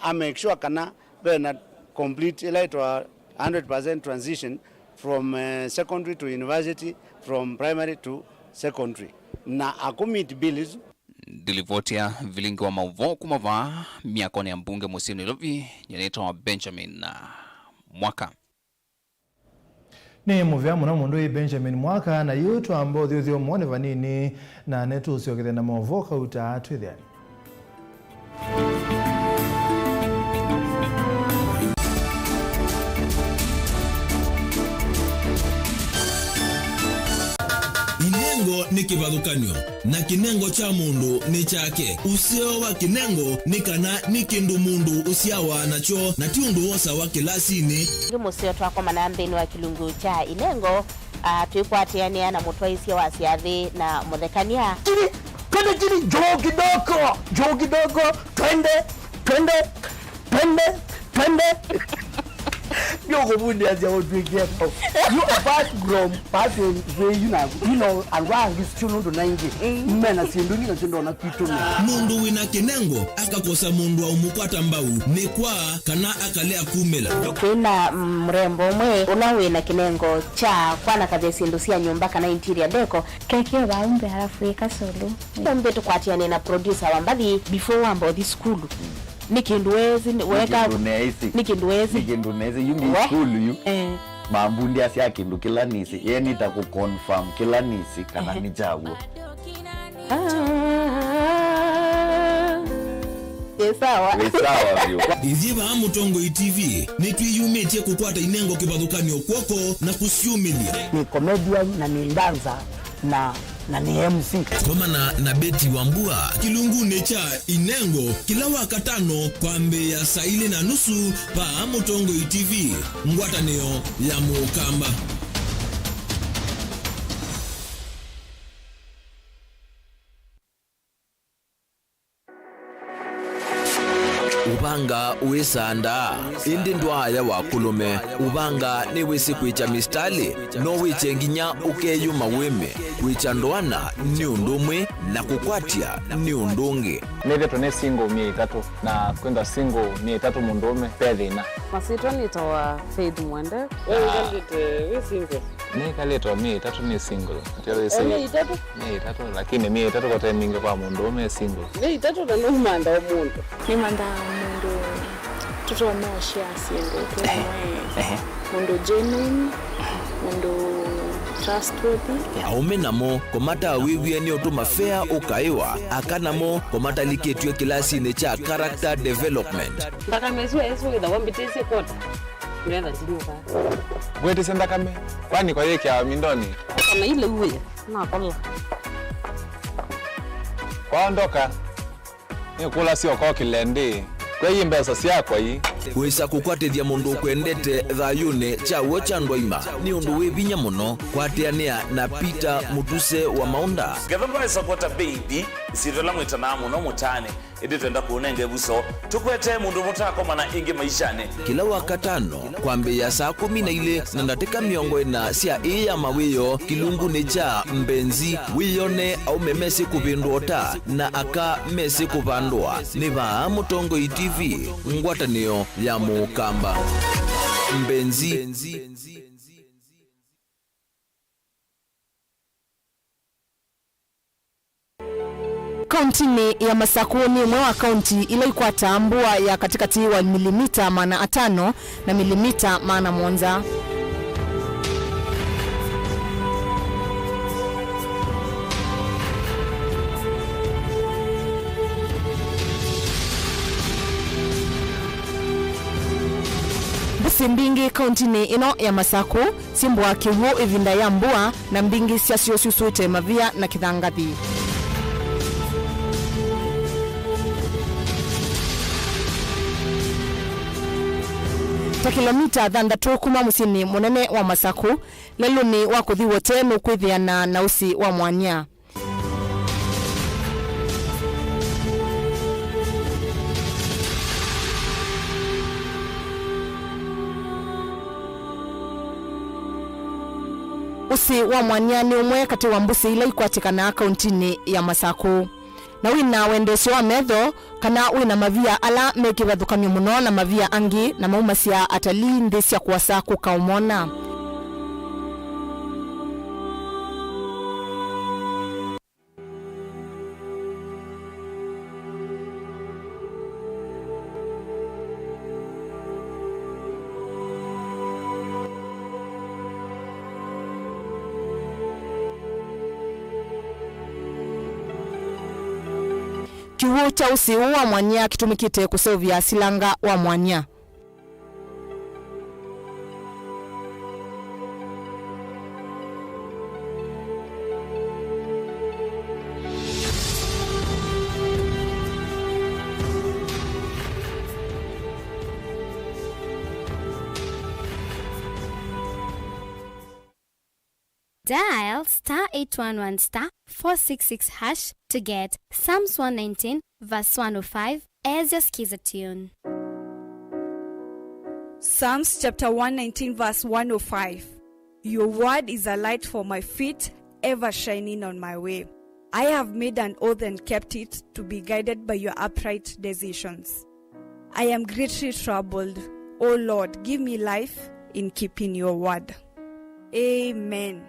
a make sure kana ve na complete ĩla ĩtwa hundred percent transition from, eh, secondary to university, from primary to secondary, na a commit bill isu. Ndilivoti ya vilingi wa maũvoo kuma vaa myakonĩ ya mbunge mũsyĩ Nairobi, nyanĩtawa Benjamin, ah, Mwaka. Nĩ mũvea mũno mũndũ wĩ Benjamin Mwaka, na yu twamba ũthyũthyũmũonĩ vanini, na nĩtũũsyokethya na maũvoo kauta twĩthĩane. Inengo nĩ kĩvathũkany'o, na kĩnengo kya mũndũ nĩ kyake. Ũseo wa kĩnengo nĩ kana nĩ kĩndũ mũndũ ũsyawa nakyo, na ti ũndũ wosawa kĩlasinĩ. Ĩngĩ mũseo twakomana nthĩnĩ wa kĩlungu kya inengo, ah, twĩkwatĩanĩa na mũtwaĩsya wa syathĩ na mũthekany'a. Chini, twende chini, juu kidogo, juu kidogo, twende, twende, twende, twende. Ndio kũvundĩasya ũtwĩkie. You apart from passing way you know, you know, andũ angĩ sio nũndũ na ingĩ. Mm. Mena syĩndũ ingĩ na syĩndũ ona kwitũ nĩ. Mũndũ wĩna kĩnengo akakosa mũndũ wa ũmũkwata mbau nĩ kwa kana akalea kumĩla. Twĩna mrembo ũmwe ũla wĩna kĩnengo kya kwanakavya syĩndũ sya nyũmba kana interior deco. Keke waumbe halafu ika solo. Ũmbe tũkwatiane na producer wa mbathi before wamba ũthi sukulu. Nĩ kĩndũ wezi, nĩ weka, kĩndũ neĩsĩ. Nĩ kĩndũ wezi. Nĩ kĩndũ neĩsĩ, yu nĩ we? Sukulu yu. Eh. Mambundĩasya kĩndũ kĩla nĩsĩ. Ye nĩta kũ confirm kĩla nĩsĩ kana, ehe, nĩ kyaw'o. Ah. Ĩ sawa. Wĩ sawa vyũ. Ithyĩ vaa Mũtongoi T V nĩtwĩyumĩtye kũkwata inengo kĩvathũkany'o kw'oko na kũsyũmĩlya. Nĩ comedian na nĩ dancer na na nĩ M C. Komana na Betty Wambua kĩlungunĩ kya Inengo kĩla Wakatano kwambĩĩa saa ilĩ na nusu vaa Mũtongoi T V, ngwatanĩo ya Mũkamba. Ũvanga wĩsaa ndaa, ĩndĩ ndwaaya wa kũlũme. Ũvanga nĩwĩsĩ kwĩkya mĩsitalĩ, no wĩkye nginya ũkeyũma wĩme, kwĩkya ndoana nĩ ũndũ ũmwe, na kũkwatya nĩ ũndũ ũngĩ. Nĩthĩtwe nĩ single myei ĩtatũ, na kwĩthwa single myei ĩtatũ mũndũũme ve thĩna. Masyĩtwa nĩtawa Faith Mwende. We wĩkalĩte wĩ single? Nĩkalĩte o myei ĩtatũ nĩ single. Atĩ wĩsĩ, o myei ĩtatũ? Myei ĩtatũ, lakini myei ĩtatũ kote mingĩ kwa mũndũũme e single. Myei ĩtatũ na nũmantha o mũndũ. Nĩmanthaa mũndũ tũtonya ũshare syĩndũ twĩ, ehe, mũndũ genuine, mũndũ trustworthy. Aũme namo kũmatawĩw'e nĩ ũtũma fea ũkaĩwa, aka namo kũmatalikĩtw'e kĩlasinĩ kya character development. Nthakame ĩsu ĩsu wĩthawa mbĩtĩsye kota. Nĩgetha ndinyuka. Ngwĩtĩsya nthakame. Kwani kwa yĩkĩawa mindoni? Kana ile uwe. Nakola. Kwaondoka. Nĩkũlasya ũkokile ndĩ. Kwei mbesa syakwa ii. Wĩsa kũkwatĩthya mũndũ ũkwendete thayũnĩ kya w'o kya ndwaima nĩ ũndũ wĩ vinya mũno. Kwatĩanĩa na Peter Mũtuse wa Maũnda. Ngetha ndwaĩsa kwata beithi, ĩsyĩtwa ĩla mwĩtanaa mũno mũtaanĩ. Ĩndĩ twenda kũũnenga ĩvuso, tũkwetee mũndũ mũtakomana ĩngĩ maishanĩ. Kĩla Wakatano, kwambĩĩa saa kũmi na ilĩ na ndatĩka mĩongo ĩna sya ĩĩ ya mawĩoo kĩlungunĩ kya Mbenzi, wĩyone aũme mesĩ kũvĩndũa ũta na aka mesĩ kũvandũa. Nĩ vaa Mũtongoi T V, ngwatanĩo ya Mũkamba. Mbenzi. Kauntinĩ ya Masakũ nĩ ĩmwe wa kaunti ila ikwataa mbua ya katĩkatĩ wa milimita maana atano na milimita maana mũonza. Mbũsĩ mbingĩ kauntinĩ ĩno ya Masakũ syĩmbũaa kĩw'ũ ĩvinda ya mbua, na mbingĩ syasyo syusũĩte mavia na kĩthangathi. Ta kĩlomita thanthatũ kuma mũsyĩnĩ mũnene wa Masakũ, lelũnĩ wa kũthi Wote nũkwĩthĩana na ũsĩ wa mwanya. Ũsĩ wa mwanya nĩ ũmwe katĩ wa mbũsĩ ila ikwatĩkanaa kauntinĩ ya Masakũ. Na wĩna wendesyo wa metho, kana wĩna mavia ala me kĩvathũkany'o mũno na mavia angĩ na maumasya atalii nthĩ sya kũasa kũka ũmona. Kĩw'ũ kya ũsĩ ũũ wa mwanya kĩtũmĩkĩte kũseũvya silanga wa mwanya. Dial star eight one one star four six six hash to get Psalms one nineteen verse one oh five as your Skiza tune. Psalms chapter one nineteen verse one oh five. Your word is a light for my feet, ever shining on my way. I have made an oath and kept it, to be guided by your upright decisions. I am greatly troubled. O Lord, give me life in keeping your word. Amen.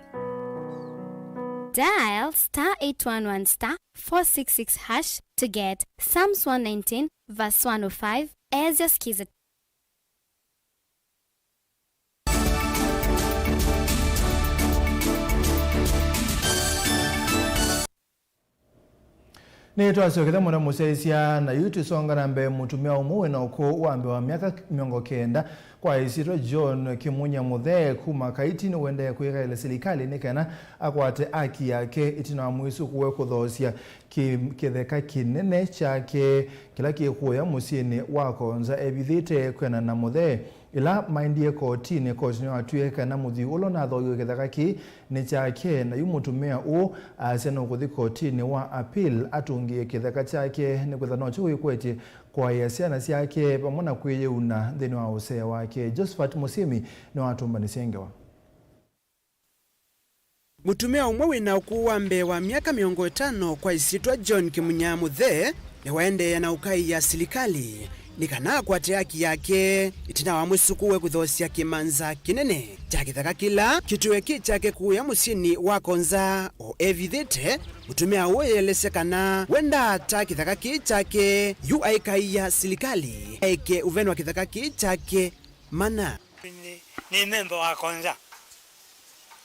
Dial star eight one one star four six six hash to get Psalms one nineteen verse one oh five as your Skiza. Nĩtwasyokethya mũno mũsyaĩĩsya, na yu tũisonga na mbee. Mũtumĩa ũmwe wĩna ũkũũ wa mbee wa myaka mĩongo kenda Kwa ĩsyĩtwa John Kĩmunya Mũthee kuma Kaiti nĩũendee kwĩkaĩla silikalĩ nĩ kana akwate aki yake ĩtina wa mwĩsũkũũe kũthoosya kĩ-, kĩtheka kĩnene kyake kĩla kĩ kũya mũsyĩnĩ wa Konza evithĩte kwĩanana na Mũthee. Ĩla maendie kotinĩ, koti nĩwatwie kana mũthwii ũla ũnathooiwe kĩtheka kĩĩ nĩ kyake, na yu mũtumĩa ũũ aasya nũkũthi kotinĩ wa appeal atũngĩe kĩtheka kyake nĩkwĩthwa nokyo wĩkwetye kũaĩa syana syake vamwe na kwĩyĩuna nthĩnĩ wa ũsee wake. Josephat Mũsyĩmi nĩwatũmbanĩsye ngewa. Mũtumĩa ũmwe wĩ na ũkũũ wa mbee wa myaka mĩongo ĩtano kwa ĩsyĩtwa John Kĩmunya Mũthee nĩwaendeea na ũkaĩa silikalĩ nĩ kana akwate aki yake ĩtina wa mwĩsũkũũe kũthoosya kĩmanza kĩnene kya kĩtheka kĩla kĩtũe kĩ kyake kũya mũsyĩnĩ wa Konza o evithĩte. Mũtumĩa ũũ eelesya kana we ndaata kĩtheka kĩĩ kyake, yu aikaĩa silikalĩ aeke ũvenwa kĩtheka kĩĩ kyake mana. Nĩ, nĩ memba wa Konza.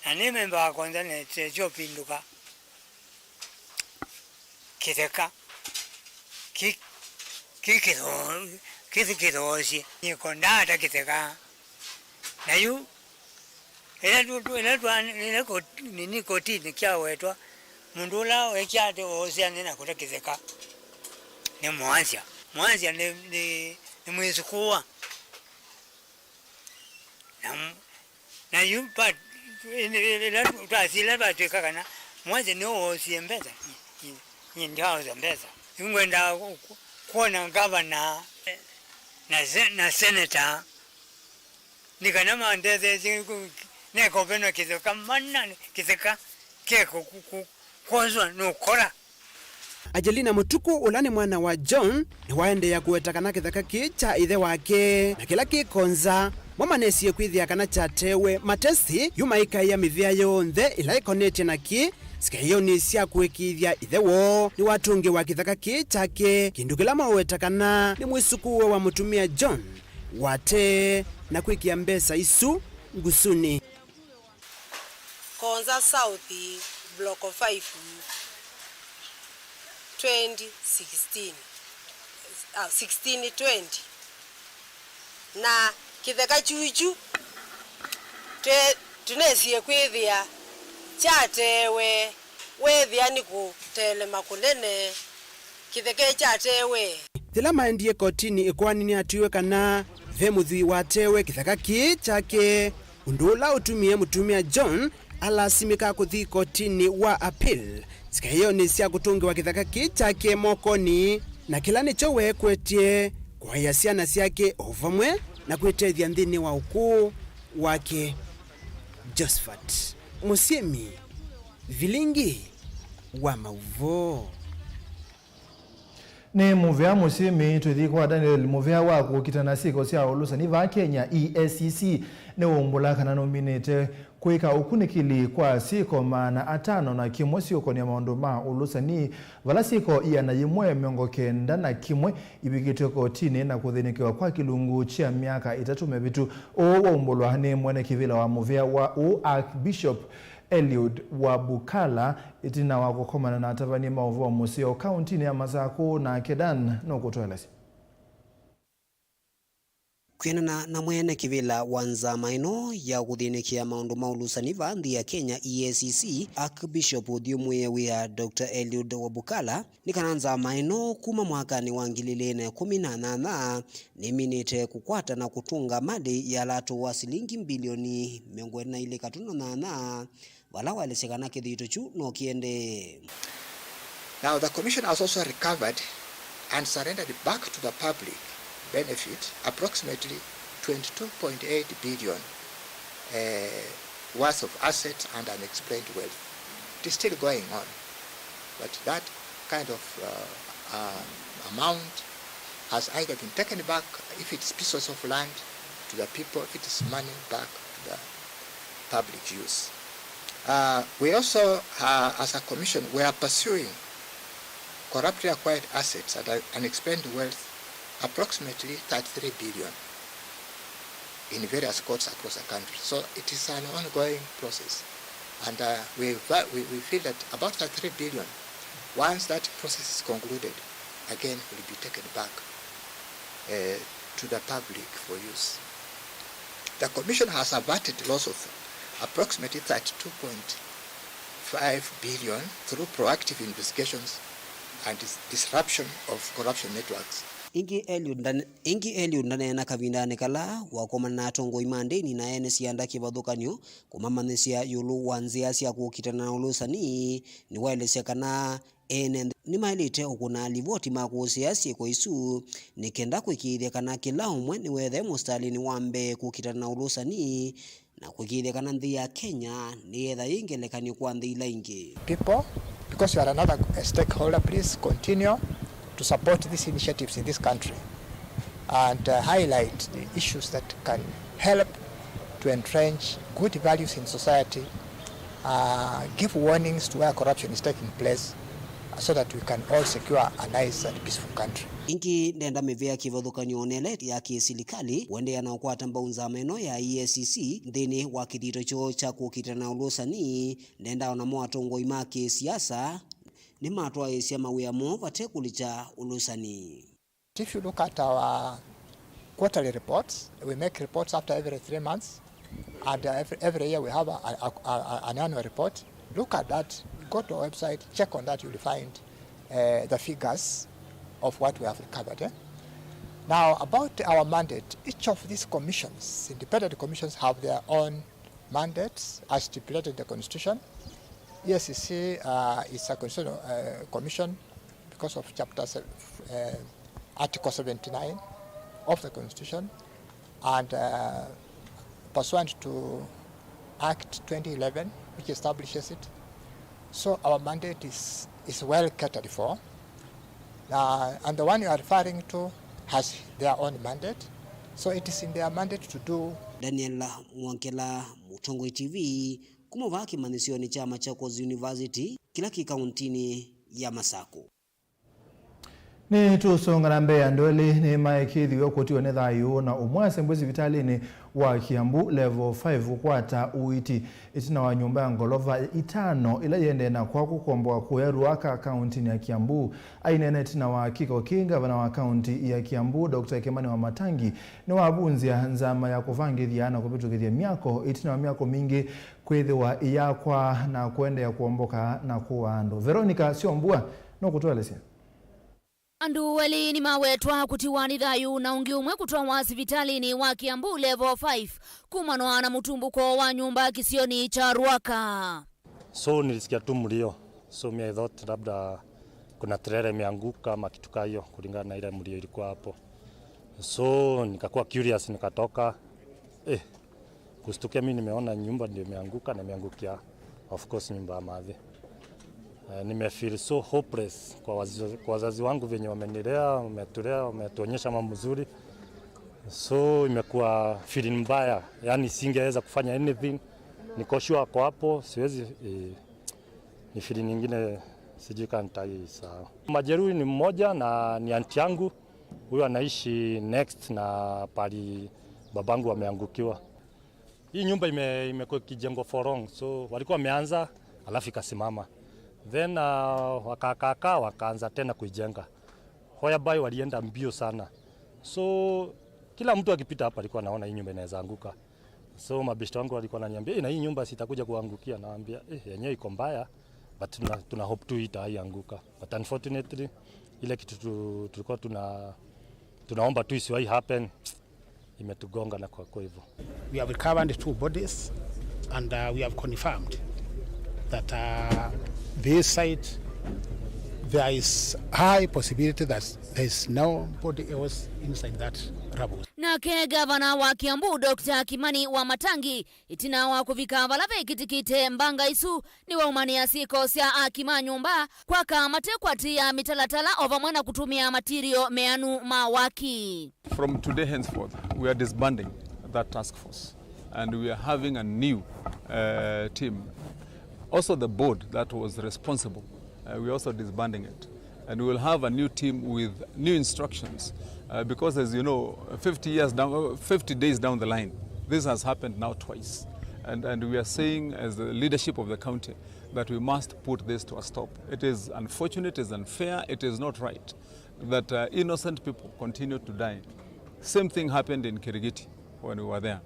Na nĩ memba wa Konza na ĩtesyo pindũka kĩtheka kĩ, kĩ kĩtho-, kĩthi kĩthoosye. Nĩko ndaata kĩtheka. Na yu, ĩla tũ-, tũ-, ĩla twa-, ĩla kot-, nini kotinĩ kyawetwa, mũndũ ũla wekya atĩ oosya nĩ na kũta kĩtheka nĩ mũasya. Mũasya nĩ, nĩ, nĩ mwĩsũkũũa. Na, na yu twa-, ĩla twasila twatwĩka kana mũasya nĩwe woosie mbesa, nyie, nyie, nyie ndyaosa mbesa. Yu ngwendaa ku-, ku-, kwona ngavana na se-, na seneta nĩ kana mandetheesye ku-, neka ũvenwa kĩtheka mana, kĩtheka keko ku-, ku-, kwoswa nũkora. Angelina Mũtukũ, ũla nĩ mwana wa John, nĩwaendeea kũweta kana kĩtheka kĩĩ kya ĩthe wake na kĩla kĩ Konza, mo manesie kwĩthĩa kana kyateewe matesĩ, yu maikaĩa mĩvĩa yonthe ĩla ĩkonetye nakĩ. Sikeonĩ sya kũĩkĩĩthya ĩthe woo nĩwatũngĩwa kĩtheka kĩĩ kyake, kĩndũ kĩla maweta kana nĩ mwĩsũkũũe wa mũtumĩa John watee na kwĩkĩa mbesa isu ngusunĩ. Konza South, Block five, twenty sixteen, ah, sixteen twenty. Na kĩtheka kyuchu twe-, tũnesie kwĩthĩa kyateewe, weethĩa nĩ kũteelema kũnene, kĩtheka kyateewe. Yĩla maendie kotinĩ, ĩkoani nĩyatwiwe kana ve mũthwii wateewe kĩtheka kĩĩ kyake. Ũndũ ũla ũtumie mũtumĩa John alasimĩka kũthi kotinĩ wa appeal sikeonĩ sya kũtũngĩwa kĩtheka kĩĩ kyake mokonĩ, na kĩla nĩkyo weekwetye kũaĩa syana syake o vamwe na kwĩtethya nthĩnĩ wa ũkũũ wake. Josephat Mũsyĩmi, Vilingi wa Maũvoo. Nĩ mũvea Mũsyĩmi. Tũthi kwa Daniel. Mũvea wa kũkitana syĩko sya ũlũsani vaa Kenya, E A C C, nĩwaumbũla kana nũminĩte kwĩka ũkunĩkĩli kwa syĩko maana atano na kĩmwe syũkonĩa maũndũ ma ũlũsani, vala syĩko iana yĩmwe mĩongo kenda na kĩmwe ivikĩtwe kotinĩ na kũthĩnĩkĩwa kwa kĩlungu kya myaka ĩtatũ mĩvĩtu. Ũũ waumbũlwa nĩ mwene kĩvĩla wa mũvea wa ũũ, Archbishop Eliud Wabukala, ĩtina wa kũkomana na atavany'a ma ũvoo mũseo kauntinĩ ya Masakũ, nake Dan nũkũtũelesya. Kwĩanana na mwene kĩvĩla wa nzama ĩno ya kũthĩnĩkĩa maũndũ ma ũlũsani vaa nthĩ ya Kenya, E A C C, Archbishop ũthyũmũĩe wĩa Doctor Eliud Wabukala, nĩ kana nzama ĩno kuma mwakanĩ wa ngili ilĩ na ĩkũmi na nyanya nĩminĩte kũkwata na kũtũnga malĩ ya latũ wa silingi mbilioni mĩongo ĩlĩ na ilĩ katuno nyanya, vala waelesya kana kĩthito kyu no kĩendee. Now, the commission has also recovered and surrendered back to the public benefit approximately twenty-two point eight billion, eh, worth of assets and unexplained wealth. It is still going on, but that kind of, uh, um, amount has either been taken back, if it's pieces of land, to the people, if it's money, back to the public use. Uh, we also, uh, as a commission, we are pursuing corruptly acquired assets and, uh, unexplained wealth, approximately thirty-three billion, in various courts across the country. So it is an ongoing process. And, uh, we va-, we, we feel that about thirty-three billion, once that process is concluded, again will be taken back, uh, to the public for use. The Commission has averted loss of approximately thirty-two point five billion through proactive investigations and dis-, disruption of corruption networks. Ĩngĩ Eliud ndane-, ĩngĩ Eliud ndaneena kavindanĩ kala wakomana na atongoi ma ndĩni na ene syanda kĩvathũkany'o kũmamanyĩsya ĩũlũ wa nzĩa sya kũkitana na ũlũsani. Nĩwaelesya kana ene nthĩ nĩmaĩlĩte ũkũna livoti ma kũsea syĩko isu nĩ kenda kũĩkĩĩthya kana kĩla ũmwe nĩwethe mũsitalĩnĩ wa mbee kũkitana na ũlũsani, na kũĩkĩĩthya kana nthĩ ya Kenya nĩyetha yĩ ngelekany'o kwa nthĩ ila ingĩ. People, because you are another, uh, stakeholder, please continue to support these initiatives in this country and, uh, highlight the issues that can help to entrench good values in society, uh, give warnings to where corruption is taking place, so that we can all secure a nice and peaceful country. Ĩngĩ ndenda mĩvĩa kĩvathũkany'o nele ya kĩsilikalĩ kũendeea na ũkwata mbau nzama ĩno ya E A C C nthĩnĩ wa kĩthito kyoo kya kũkitana na ũlũsani. Ndenda o namo atongoi ma kĩsiasa nĩmatwaĩĩsya mawĩa moo vate kũlikya ũlũsani. If you look at our quarterly reports, we make reports after every three months, and, uh, every, every year we have a, a, a, a, an annual report. Look at that, go to our website, check on that, you'll find, uh, the figures of what we have recovered, eh? Now, about our mandate, each of these commissions, independent commissions, have their own mandates as stipulated in the Constitution. E A C C, uh, is a constitutional, uh, commission because of Chapter se-, uh, Article seventy-nine of the Constitution, and, uh, pursuant to Act twenty eleven, which establishes it. So our mandate is, is well catered for. Uh, and the one you are referring to has their own mandate. So it is in their mandate to do. Daniel Mwankela, Mũtongoi T V, kuma vaa kĩmanyĩsyonĩ kya Machakos University, kĩla kĩ kauntinĩ ya Masakũ. Nĩtũsonga na mbee, andũ elĩ nĩmaĩkĩĩthiwe kũtiwa nĩ thayũ na ũmwe asembwe sivitalĩnĩ wa Kiambu Level five kũkwata ũiiti ĩtina wa nyũmba ya ngolova itano ĩla yĩendee na kwakwa kũkomboa kũya Ruaka, kauntinĩ ya Kiambu. Aineena ĩtina wa kĩko kĩĩ, ngavana wa kaunti ya Kiambu, Doctor Kimani Wamatangi, nĩwavunzya nzama ya kũvangĩthya na kũvĩtũkĩthya myako ĩtina wa myako mingĩ kwĩthĩwa ĩyakwa na kũendeea kũomboka na kũaa andũ. Veronica Syombua nũkũtũelesya. Andũ elĩ nĩmawetwa kũtiwa nĩ thayũ na ũngĩ ũmwe kũtwawa sivitalĩnĩ wa Kiambu Level five kumanwa na mũtumbũko wa nyũmba kĩsionĩ kya Ruaka. So nilisikia tu mlio. So mi I thought labda kuna trailer imeanguka ama kitu kaa hiyo, kulingana na ile mlio ilikuwa hapo. So nikakuwa curious, nikatoka. Eh, kustukia mi nimeona nyumba ndio imeanguka na imeangukia, of course, nyumba ya mathi. Eh, nimefeel so hopeless kwa wazazi, kwa wazazi wangu venye wamenilea, wametulea, wametuonyesha mambo mzuri. So imekuwa feeling mbaya, yani singeweza kufanya anything. Niko sure ako hapo, siwezi, eh, ni feeling nyingine sijui kama nitaisahau. Majeruhi ni mmoja na ni aunti yangu, huyo anaishi next na pali babangu ameangukiwa. Hii nyumba ime-, imekuwa ikijengwa for long, so walikuwa wameanza alafu ikasimama, then, uh, wakakaakaa wakaanza tena kuijenga, whereby walienda mbio sana, so kila mtu akipita hapa alikuwa anaona hii nyumba inaweza anguka. So mabeshte wangu walikuwa wananiambia, "Eh, na hii nyumba sitakuja kuangukia?" Naambia, "Eh, yenyewe iko mbaya, but tuna, tuna hope tu itaianguka." But unfortunately, ile kitu tu, tulikuwa tuna, tunaomba tu isiwahi happen, imetugonga na kwa, kwa hivyo. We have recovered two bodies and, uh, we have confirmed that, uh, this site, there is high possibility that there is nobody else inside that rubble. Nake gavana wa Kiambu, Doctor Kimani Wamatangi, ĩtina wa kũvika vala vekĩtĩkĩte mbanga isu, nĩwaumanĩa syĩko sya aki ma nyũmba kwaka matekwatĩĩa mĩtalatala o vamwe na kũtũmĩa matirio meanu ma waki. From today henceforth, we are disbanding that task force and we are having a new, uh, team. Also the board that was responsible, uh, we are also disbanding it. And we will have a new team with new instructions, uh, because, as you know, fifty years down, fifty days down the line, this has happened now twice. And, and we are saying, as the leadership of the county, that we must put this to a stop. It is unfortunate, it is unfair, it is not right that, uh, innocent people continue to die. Same thing happened in Kirigiti when we were there.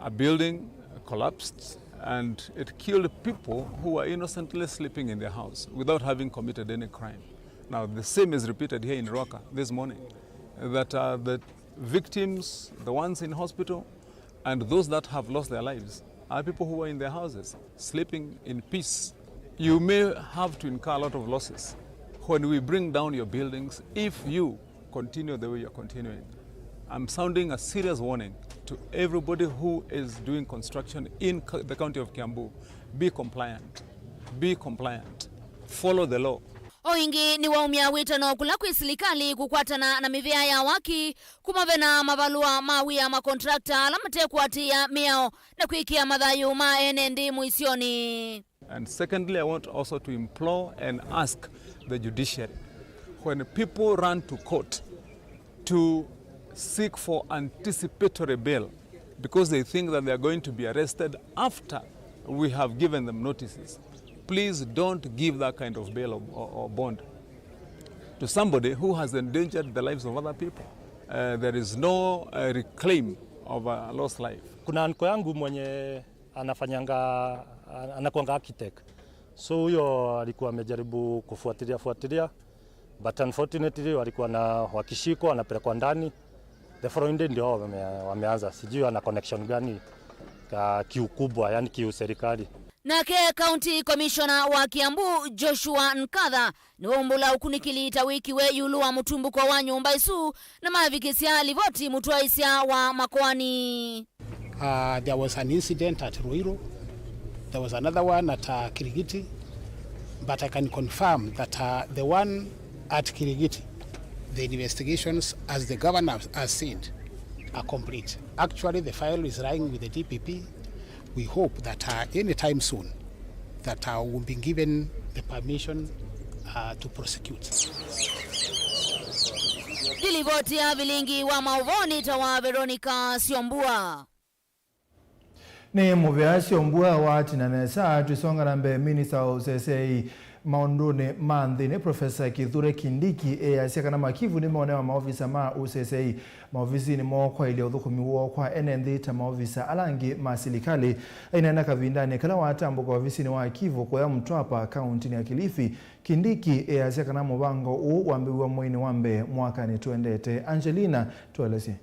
A building collapsed and it killed people who were innocently sleeping in their house without having committed any crime. Now, the same is repeated here in Ruaka this morning, that, uh, the victims, the ones in hospital, and those that have lost their lives are people who were in their houses, sleeping in peace. You may have to incur a lot of losses when we bring down your buildings if you continue the way you're continuing. I'm sounding a serious warning to everybody who is doing construction in co-, the county of Kiambu. Be compliant. Be compliant. Follow the law. O ĩngĩ nĩwaumya wĩtano kũla kwĩ silikalĩ kũkwatana na mĩvĩa ya waki kũmavena mavalũa ma wĩa makontrakta ala matekwatĩĩa mĩao na kwĩkĩa mathayũ ma ene nthĩ mũisyonĩ. And secondly, I want also to implore and ask the judiciary, when people run to court to seek for anticipatory bail because they think that they are going to be arrested after we have given them notices, please don't give that kind of bail or, or, or bond to somebody who has endangered the lives of other people. Uh, there is no, uh, reclaim of a lost life. Kuna uncle yangu mwenye anafanyanga, anakuanga architect. So huyo alikuwa amejaribu kufuatilia, fuatilia, but unfortunately walikuwa na, wakishikwa, wanapelekwa ndani. The following day ndio wame-, wameanza. Sijui ana connection gani ka kiukubwa, yani kiuserikali. Nake County Commissioner wa Kiambu, Joshua Nkatha, nĩwaumbũla ũkunĩkĩli ta wĩkiwe ĩũlũ wa mũtumbũko wa nyũmba isu, na mavikĩsya livoti mũtwaĩsya wa makoani. Uh, there was an incident at Ruiru. There was another one at, uh, Kirigiti. But I can confirm that, uh, the one at Kirigiti, the investigations, as the governor has said, are complete. Actually, the file is lying with the D P P. We hope that, uh, anytime soon, that, uh, will be given the permission, uh, to prosecute. Nĩ livoti ya vilingi wa maũvoo nĩ ta wa Veronica Syombua. Nĩ mũvea Syombua wa Tina Nesa. Tũisonga na mbee, minista wa ũsesei maũndũnĩ ma nthĩnĩ, Profesa Kithure Kindiki, easya kana makivu nĩmeonewa maovisa ma ũsesei maovisinĩ moo kwaĩlya ũthũkũmi woo kwa ene nthĩ ta maovisa ala angĩ ma silikalĩ. Aineena kavindanĩ kala watambũka ovisinĩ wa Kivu kũya Mtwapa, kaũntĩnĩ ya Kilifi, Kindiki easya kana mũvango ũũ wambĩĩw'a mweinĩ wa mbee mwakanĩ tũendete. Angelina, tũelesye.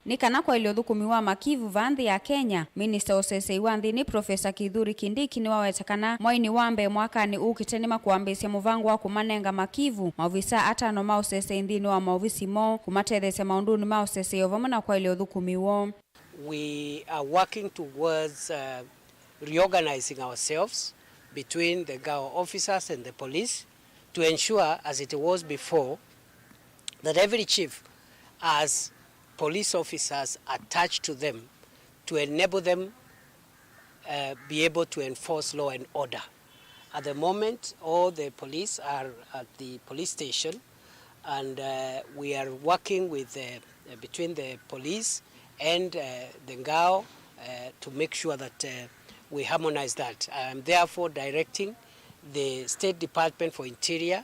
Nĩ kana kwaĩlya ũthũkũmi wa makivu vaa nthĩ ya Kenya, minista wa ũsesei wa nthĩnĩ, Profesa Kithure Kindiki, nĩwaweta kana mweinĩ wa mbee mwakanĩ ũkĩte nĩmakwambĩĩsya mũvango wa kũmanenga makivu maovisa atano ma ũsesei nthĩnĩ wa maovisi moo, kũmatetheesya maũndũnĩ ma ũsesei o vamwe na kwaĩlya ũthũkũmi woo. We are working towards, uh, reorganizing ourselves between the Ngao officers and the police to ensure, as it was before, that every chief has police officers attached to them to enable them, uh, be able to enforce law and order. At the moment, all the police are at the police station, and, uh, we are working with the, uh, between the police and, uh, the Ngao, uh, to make sure that, uh, we harmonize that. I am therefore directing the State Department for Interior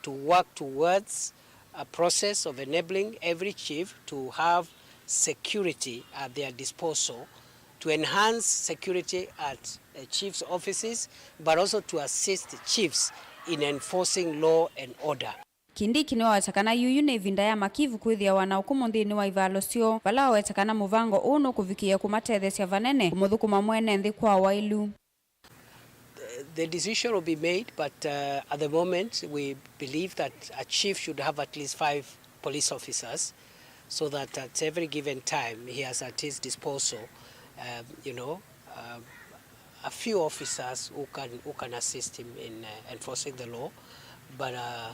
to work towards a process of enabling every chief to have security at their disposal, to enhance security at, uh, chiefs' offices, but also to assist chiefs in enforcing law and order. Kindiki nĩwaweta kana yuyu nĩ ĩvinda ya makivu kwĩthĩawa na ũkũmũ nthĩnĩ wa ivalo syoo, vala waweta kana mũvango ũũ nũkũvikĩĩa kũmatetheesya vanene kũmũthũkũma mwene nthĩ kwa waĩlu. The decision will be made, but, uh, at the moment we believe that a chief should have at least five police officers, so that at every given time he has at his disposal, um, you know, um, a few officers who can, who can assist him in, uh, enforcing the law. But, uh,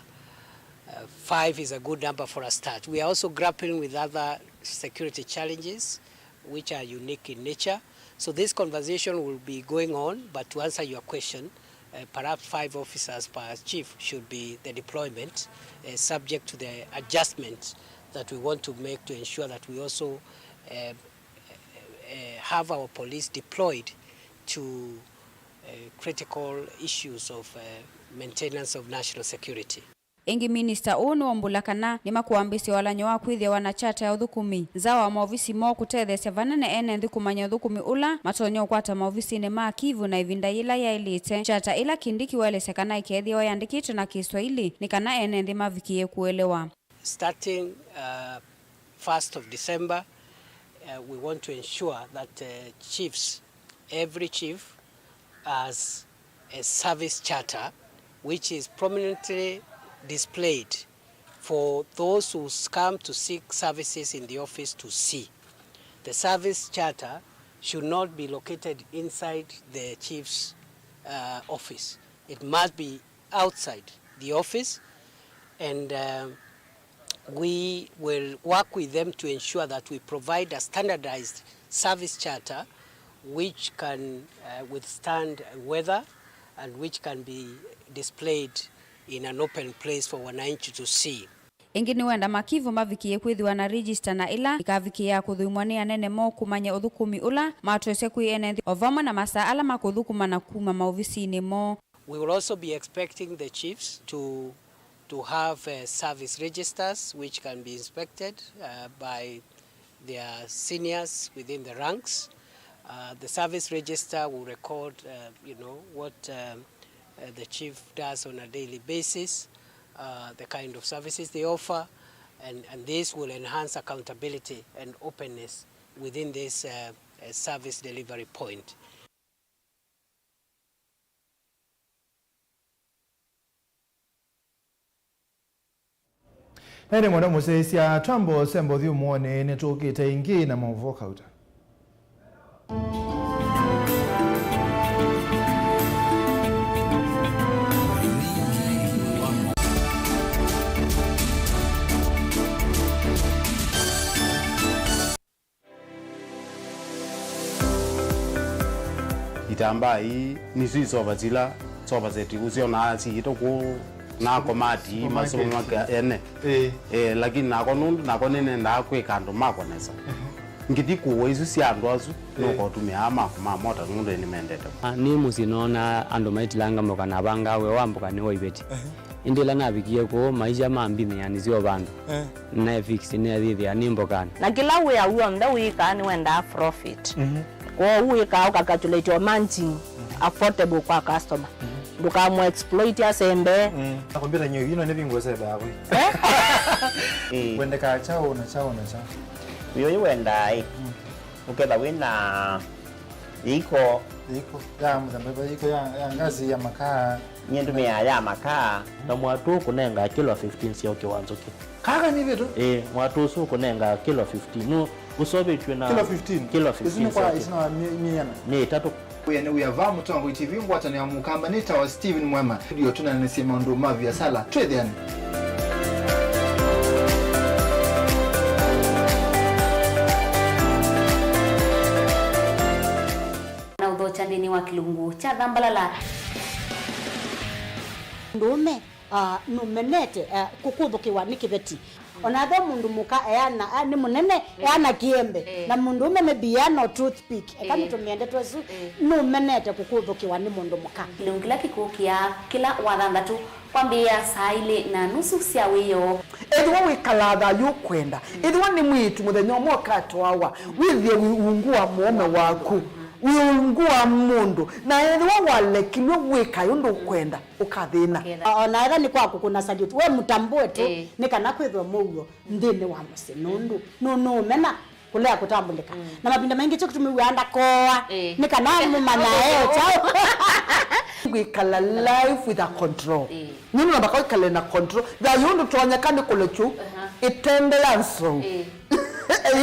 uh, five is a good number for a start. We are also grappling with other security challenges which are unique in nature. So this conversation will be going on, but to answer your question, uh, perhaps five officers per chief should be the deployment, uh, subject to the adjustment that we want to make to ensure that we also, uh, uh, have our police deployed to, uh, critical issues of, uh, maintenance of national security. Ĩngĩ, minista ũũ nĩwaumbũla kana nĩmakũambĩĩsya ũalan'yo wa kwĩthĩawa na kyata ya ũthũkũmi nza wa maovisi moo kũtetheesya vanene ene nthĩ kũmanya ũthũkũmi ũla matonya ũkwata maovisinĩ ma Kivu na ĩvinda yĩla yaĩlĩte. Kyata ĩla Kindiki waelesya kana ĩkeethĩawa yandĩkĩtwe na Kĩswaili nĩ kana ene nthĩ mavikĩĩe kũelewa. Starting, uh, first of December, uh, we want to ensure that, uh, chiefs, every chief has a service charter which is prominently displayed for those who s-, come to seek services in the office to see. The service charter should not be located inside the chief's, uh, office. It must be outside the office, and, um, we will work with them to ensure that we provide a standardized service charter which can, uh, withstand weather and which can be displayed in an open place for wananchi to see. Ĩngĩ, nĩwenda makivu mavikĩĩe kwĩthĩwa na register na ĩla ĩkavikĩĩa kũthũimwa nĩ anene moo kũmanya ũthũkũmi ũla matwesya kwĩ ene nthĩ, o vamwe na masaa ala makũthũkũma na kuma maovisinĩ moo. We will also be expecting the chiefs to, to have, uh, service registers which can be inspected, uh, by their seniors within the ranks. Uh, the service register will record, uh, you know, what, um, uh, the chief does on a daily basis, uh, the kind of services they offer, and, and this will enhance accountability and openness within this, uh, uh, service delivery point. Na ĩndĩ mwana mũsyaĩĩsya twambo sembo thyũmũonĩ nĩtũkĩte ĩngĩ na maũvoo kauta. Itambaa ii nĩsyo isova sila sofa set ũsyonaa siĩtwe kũu na komati. Supermarket. Masũmaka ene. Ĩĩ. Eh, lakini nako nũndũ nako nĩnendaa kwĩka andũ makwa nesa. Ngĩthi kũũa isu sya andũ asu, ĩĩ, nũkotũmĩaa makwa ma mota nũndũ nĩmendete. Ah, nĩ mũsyĩ noona andũ maitilanga mboka na avangaa wĩa wa mboka nĩ wa iveti. Ehe. Ĩndĩ ĩla navikie kũu, maisha ma mbinĩ yanisye o vandũ. Eh. Naefix neethĩthĩa nĩ mbokanĩ. Na kĩla wĩa w'onthe wĩkaa nĩwendaa profit. Mhm. Kwoou wĩkaa ũkacalculate o margin, mhm, affordable kwa customer. Mhm. Ndũkamũ exploit asembe. Mm. Na kompyuta nyo ino nĩ vingo sebe yakwe. Eh? Eh. Wendekaa chao na chao na chao. Uyo wendaa ĩ. Mm. Ũketha wĩna Yĩiko. Yĩiko ya mũthemba ĩva? Yĩiko ya, ya ngasi, ya makaa? Nyie ndũmĩaa ya makaa. Na mwatũ ũkũnenga kilo fifteen sya ũkĩ wa nzũkĩ. Kaka nĩ vitu? Ĩĩ, mwatũ ũsu ũkũnenga kilo fifteen. Nũ ũsovĩtw'e na kilo fifteen? Kilo fifteen. Isu nĩ kwa, sya ũkĩ. Isu nĩ wa mi-, miana? Nĩ ĩtatũ. Wĩa nĩ wĩa va Mũtongoi T V, ngwatanĩo ya Mũkamba, nĩ tawa Steven Mwema. Studio tũneenanĩsye maũndũ ma viasala. Twĩthĩane. Na ũthokya nthĩnĩ wa kĩlungu kya thambalala. Mũndũũme, ah, nũmenete, ah, kũkũthũkĩwa nĩ kĩveti. O na ethĩwa mũndũ mũka eana, ah, nĩ mũnene, eh, eana kĩembe. Eh. Na mũndũũme maybe eana o toothpick. Eka, eh, nĩtũmĩe ndeto ĩsu, eh, nũmenete kũkũthũkĩwa nĩ mũndũ mũka. Kĩlungu kĩla kĩkũkĩa kĩla wathanthatũ. Kwambĩĩa saa ilĩ na nusu sya wĩoo. Ethĩwa wĩkalaa thayũ ũkwenda, ethĩwa nĩ mwĩĩtu mũthenya ũmwe ũkatwawa, wĩthĩe wĩ ungu wa mũũme waku, wĩ ungu wa mũndũ, na ethĩwa walekilw'e wĩkae ũndũ ũkwenda, ũkathĩna. Ũkethĩa. O na ethĩwa nĩ kwa kũkũna salute, we mũtambũe tu, ĩĩ, nĩ kana kwĩthwe mũuo nthĩnĩ wa mũsyĩ, nũndũ nũ-, nũũmena kũlea kũtambũlĩka. Mm. Na mavinda maingĩ kyo kĩtumi wĩa ndakoa, eh, nĩ kana mũmanya e kyaũ. Ngwĩkala life with a control. Eh. Nĩ namba kwa ikale na control. Thayũ ndũtonyeka nĩ kũlekyu. Aha. Ĩtende ya nsou. Eh.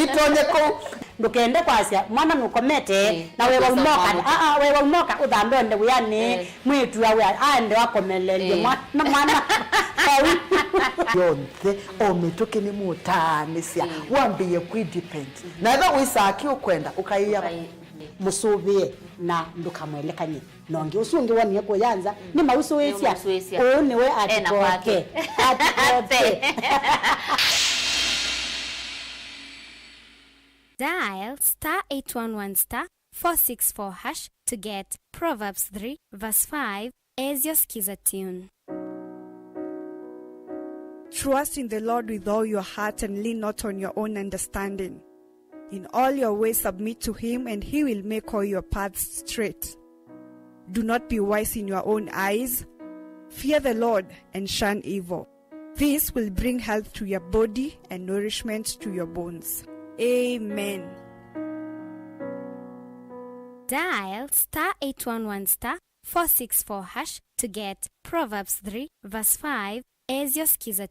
Ĩtonye kũu. Ndũkende kwasya mwana nũkomete, eh, na wewa ũmũka. Ah, ah, wewa ũmũka ũthambe ũende wĩanĩ. Eh. Mwĩĩtu awe aende akomeleelye, eh, mwa-, na mwana vau. Yonthe, o mĩtũkĩ nĩmũtaanĩsya, mm, wambĩĩe kwĩ depend. Mm-hmm. Na ethĩwa wĩsaa kĩ ũkwenda, ũkaĩa. Ũkaĩ-, mm, mũsũvĩe na ndũkamwelekany'e na ũngĩ. Ũsu ũngĩ wonie kũya nza, mm, nĩ mausũĩsya. Nĩ mausũĩsya. Ũũ nĩwe. Ena atikoke. Kwake. Atikoke. Dial star eight one one star four six four hash to get Proverbs three verse five as your Skiza tune. Trust in the Lord with all your heart and lean not on your own understanding. In all your ways submit to him, and he will make all your paths straight. Do not be wise in your own eyes. Fear the Lord and shun evil. This will bring health to your body and nourishment to your bones. Amen. Dial star eight one one star four six four hash to get Proverbs three verse five as your Skiza.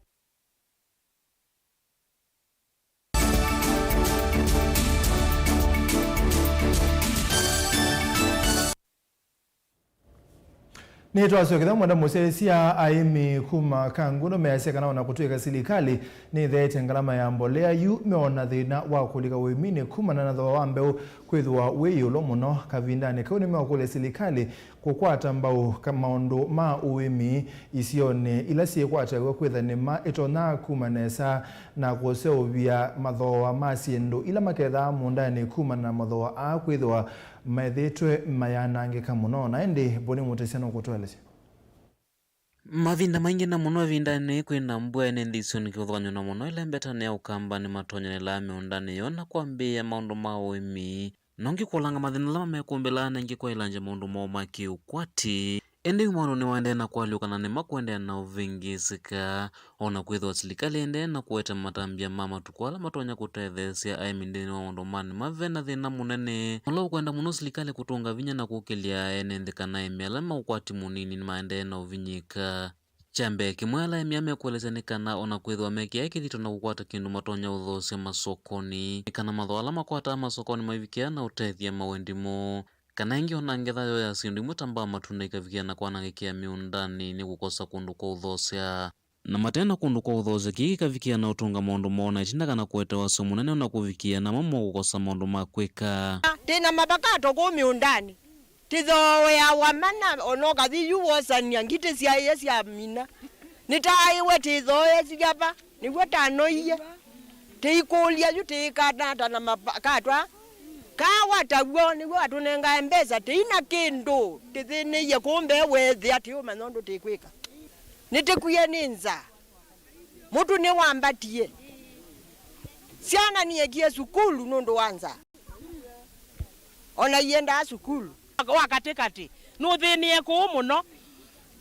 Nĩtwasyokethya mwenda mũsyaĩĩsya. Aĩmi kuma Kangundo measya kana ona kũtw'ĩka silikalĩ nĩtheete ngalama ya mbolea, yu meona thĩna wa kũlika ũĩminĩ kumana na thooa wa mbeũ kwĩthĩwa wĩ ĩũlũ mũno. Kavindanĩ kau nĩmeũkũlya silikalĩ kũkwata mbau ka maũndũ ma ũĩmi isionĩ ila syĩkwatĩaw'a kwĩtha nĩma ĩtonya kuma nesa na kũseũvya mathooa ma syĩndũ ila makethaa mũũndanĩ kumana na mathooa aa kwĩthĩwa methĩĩtwe mayanangĩka mũno. Na ĩndĩ Boni Mũtĩsya nũkũtũelesya. Mavinda maingĩ, na mũno ĩvindanĩ kwĩ na mbua nene nthĩ isionĩ kĩvathũkany'o na mũno ĩla ĩmbeta ya Ũkamba, nĩmatonyanĩlaa mĩũndanĩ yoo na kwambĩĩa maũndũ ma ũĩmi. Na ũngĩ kũlanga mathĩna ala mamekũmbĩlaa na ĩngĩ kwaĩlangya maũndũ moo ma kĩ-ũkwati. Ĩndĩ yu maũndũ nĩwaendee na kũalyũka na nĩmakũendeea na ũvĩngĩĩsĩka. O na kwĩthĩwa silikalĩ ĩendee na kũete matambya ma matukũ ala matonya kũtetheesya aĩmi nthĩnĩ wa maũndũ ma nĩma, ve na thĩna mũnene ũla ũkwenda mũno silikalĩ kũtũnga vinya na kũkĩlya ene nthĩ kana aĩmi ala me ũkwati mũnini nĩmaendee na ũvinyĩĩka. Kya mbee, kĩmwe ala aĩmi aa mekũelesya nĩ kana o na kwĩthĩwa me kĩaĩ kĩthito na kũkwata kĩndũ matonya ũthoosya masokonĩ, nĩ kana mathooa ala makwataa masokonĩ maivikĩa na ũtethya mawendi moo. Kana ĩngĩ, o na ngetha yoo ya syĩndũ imwe ta mbaa, matunda, ikavikĩa na kwanangĩkĩa mĩũndanĩ nĩ kũkosa kũndũ kwa ũthoosya. Na mate na kũndũ kwa ũthoosya, kĩĩ kĩkavikĩa na ũtũnga maũndũ moo na ĩtina kana kũete wasyo mũnene o na kũvikĩa namo mo kũkosa maũndũ ma kwĩka. Twĩ na mavakato kũu mĩũndanĩ, tĩthooeawa mana, o na ũkathi yu wosany'a ngitĩ syaĩe syamina. Nĩtaaĩwe tĩthooesye ava, nĩw'o tanoie. Tĩikũlya yu tĩĩkana ata na mavakato aa? Kaawa taw'o nĩw'o atũnengae mbesa, tĩi na kĩndũ, tĩthĩnĩie kũu mbee weethĩa tĩũmanya ũndũ tĩkwĩka. Nĩtĩkwie nĩ nzaa. Mũtu nĩwambatie. Syana niekie sukulu nũndũ wa nzaa. O na iendaa sukulu. Wa katĩkatĩ nũthĩnĩe kũũ mũno.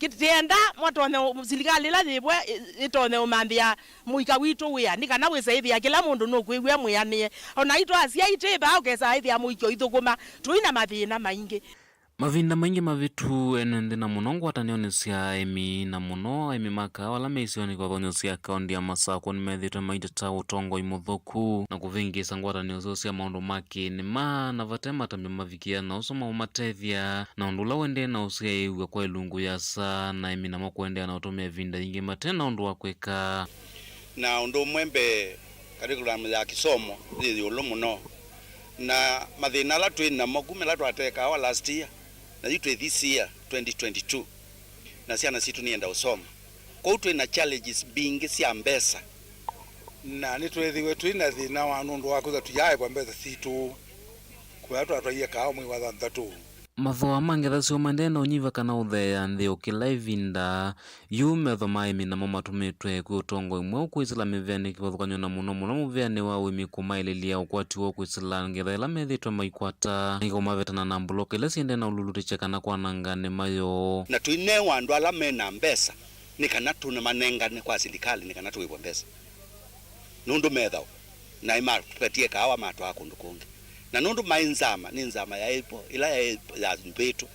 Kĩ-, kĩenda mwatonye ũ-, silikalĩ ĩla yĩvo ĩ-, ĩtonye ũmanthĩa mũika witũ wĩa, nĩ kana wĩse ĩthĩa kĩla mũndũ nũkwĩw'a mwĩanĩe. O na itũ asyai twĩ vaa, ũkesa ĩthĩa mũikyo ithũkũma, tũi na mathĩna maingĩ. Mavinda maingĩ mavĩtu, ene nthĩ na mũno ngwatanĩonĩ sya aĩmi, na mũno aĩmi ma kaawa ala me isionĩ kĩvathũkany'o sya kaũntĩ ya Masakũ, nĩmethĩĩtwe maiteta ũtongoi mũthũku na kũvĩngĩĩsa ngwatanĩo syoo sya maũndũ ma kĩnĩma, na vate matambya mavikĩa na ũsu maũmatethya, na ũndũ ũla ũendee na ũsyaĩĩw'a kwa ĩlungu ya saa, na aĩmi namo kũendeea na ũtũmĩa ĩvinda yingĩ mate na ũndũ wa kwĩka. Na ũndũ ũmwe mbee, curriculum ya kĩsomo yĩ ĩũlũ mũno, na mathĩna ala twĩ namo kuma ĩla twatee kaawa last year, na yu twĩ this year, twenty twenty-two, na syana sitũ nienda ũsoma. Kwoou twĩ na challenges mbingĩ sya mbesa. Na nĩtweethĩiwe twĩ na thĩna wa nũndũ wa kwĩka tũyaaĩvwa mbesa sitũ kũya twatwaie kaawa mwei wa thanthatũ. Mathooa ma ngetha syoo maendee na ũnyivya kana ũtheea nthĩ o kĩla ĩvinda. Yu metho ma aĩmi namo matũmĩtwe kwĩ ũtongoi mweũ kwĩsĩla mĩvĩanĩ kĩvathũkany'o na mũno mũno mũvĩanĩ wa ũĩmi kũmaĩlĩlya ũkwati woo kwĩsĩla ngetha ĩla methĩĩtwe maikwata, na ĩkũmavetana na mbuloka ila syendee na ũlulutĩkya kana kwananga nĩma yoo. Na tũinewa andũ ala me na mbesa nĩ kana tũmanengane kwa silikalĩ nĩ kana tũĩvwe mbesa. Nũndũ methao naĩ mapatie kaawa matwaa kũndũ kũngĩ. Na nũndũ maĩ nzama, nĩ nzama yaĩ vo, ĩla yaĩ ya mbĩtũ.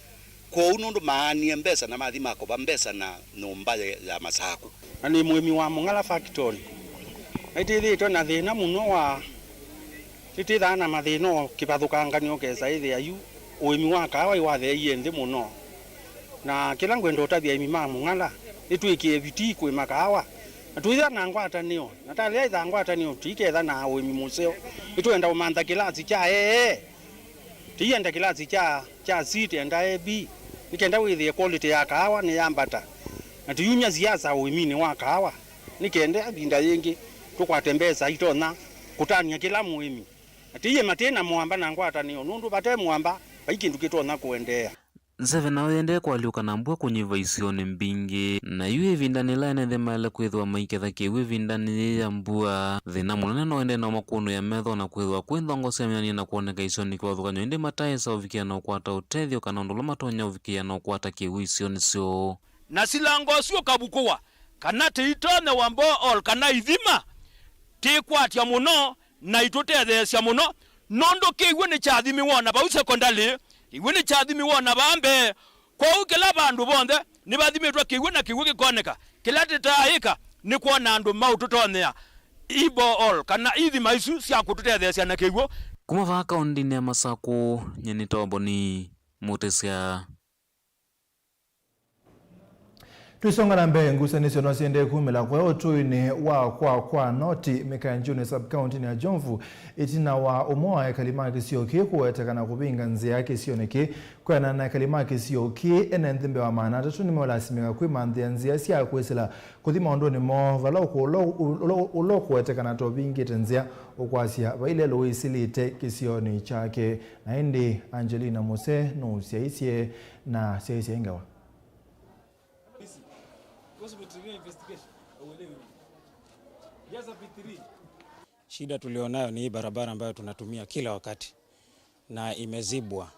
Kwoou nũndũ maanie mbesa na mathi makova mbesa na nyũmba ya, ya Masakũ. Na nĩ mũĩmi wa Mũng'ala Factory. Naitĩthĩtwe na thĩna mũno wa, nĩtwĩthaa na mathĩna o kĩvathũkanganyo ũkesa ĩthĩa yu ũĩmi wa kaawa ĩwatheeie nthĩ mũno. Na kĩla ngwenda ũtavya aĩmi ma Mũng'ala, nĩtwĩkĩe vitii kũĩma kaawa. Na twĩthĩa na ngwatanĩo, na talea ĩtha ngwatanĩo, tũiketha na ũĩmi mũseo. Nĩtwenda ũmantha kĩlasi kya A A, tũienda kĩlasi kya, kya C, tũienda A B, nĩ kenda wĩthĩe quality ya kaawa nĩyambata. Na tũiumya siasa ũĩminĩ wa kaawa, nĩ kenda ĩvinda yĩngĩ tũkwate mbesa itonya kũtanĩa kĩla mũĩmi. Na tũiĩma twĩ na mũamba na ngwatanĩo, nũndũ vate mũamba, vai kĩndũ kĩtonya kũendeea. Nzeve nayo yĩendee kũalyũka na mbua kũnyĩva isionĩ mbingĩ, na yu ĩvindanĩ yĩla ene nthĩ maĩle kwĩthĩwa maiketha kĩw'ũ ĩvindanĩ yĩĩ ya mbua. Thĩna mũnene no ũendee na ũmakũnũĩa metho na kwĩthĩwa kwĩ nthongo syamenyanie na kwoneka isionĩ kĩvathũkany'o, ĩndĩ mataĩsa ũvikĩa na ũkwata ũtethyo kana ũndũ ũla matonya ũvikĩa na ũkwata kĩw'ũ isionĩ syoo. Na silanga ũsu ũkavukũwa, kana tĩitonya wa borehole kana ithima, tĩkwatya mũno na itũtetheesya mũno, nũndũ kĩw'ũ nĩkyathimiwe o na vau sekondalĩ, kĩw'ũ nĩkyathimiwe o na vaa mbee. Kwoou kĩla vandũ vonthe nĩvathimĩtwe kĩw'ũ na kĩw'ũ kĩkoneka. Kĩla tĩtaaĩka nĩ kwona andũ maũtũtonyea i borehole kana ithima isu sya kũtũtetheesya na kĩw'ũ. Kuma vaa kaũndĩnĩ ya Masakũ, nyie nĩ Toboni Mũtĩsya. Tũisonga na mbee, ngusanĩsyo no siendee kumĩla kũya ũtũinĩ wa kwa kwa noti Mĩkanjũnĩ sub-county-nĩ ya Jomvu, ĩtina wa ũmwe wa ekali ma kĩsio kĩĩ kũwetekana kũvinga nzĩa kĩsionĩ kĩĩ. Kwĩanana na ekali ma kĩsio kĩĩ, ene nthĩ mbee wa maana atatũ nĩmeũlasimĩka kwĩmanthĩa nzĩa sya kwĩsĩla kũthi maũndũnĩ moo, vala ũkũũ ũla, ũla, ũla ũkũwetekana ta ũvingĩte nzĩa ũkwasya vai lelũ wĩsĩlĩte kĩsionĩ kyake. Na ĩndĩ Angelina Muse nũsyaisye na syaisye ngewa. Shida tulionayo ni hii barabara ambayo tunatumia kila wakati na imezibwa.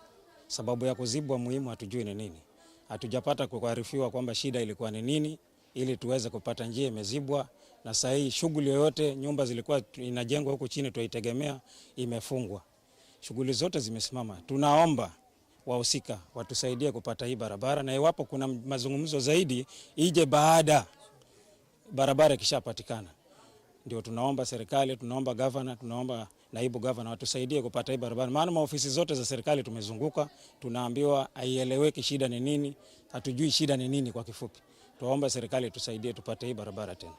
Sababu ya kuzibwa muhimu hatujui ni nini. Hatujapata kuarifiwa kwamba shida ilikuwa ni nini ili tuweze kupata njia imezibwa, na saa hii shughuli yoyote, nyumba zilikuwa inajengwa huku chini tunaitegemea, imefungwa. Shughuli zote zimesimama. Tunaomba wahusika watusaidie kupata hii barabara, na iwapo kuna mazungumzo zaidi, ije baada barabara ikishapatikana. Ndio tunaomba serikali, tunaomba gavana, tunaomba naibu gavana watusaidie kupata hii barabara, maana maofisi zote za serikali tumezunguka, tunaambiwa haieleweki shida ni nini, hatujui shida ni nini kwa kifupi. Tuombe serikali tusaidie tupate hii barabara tena.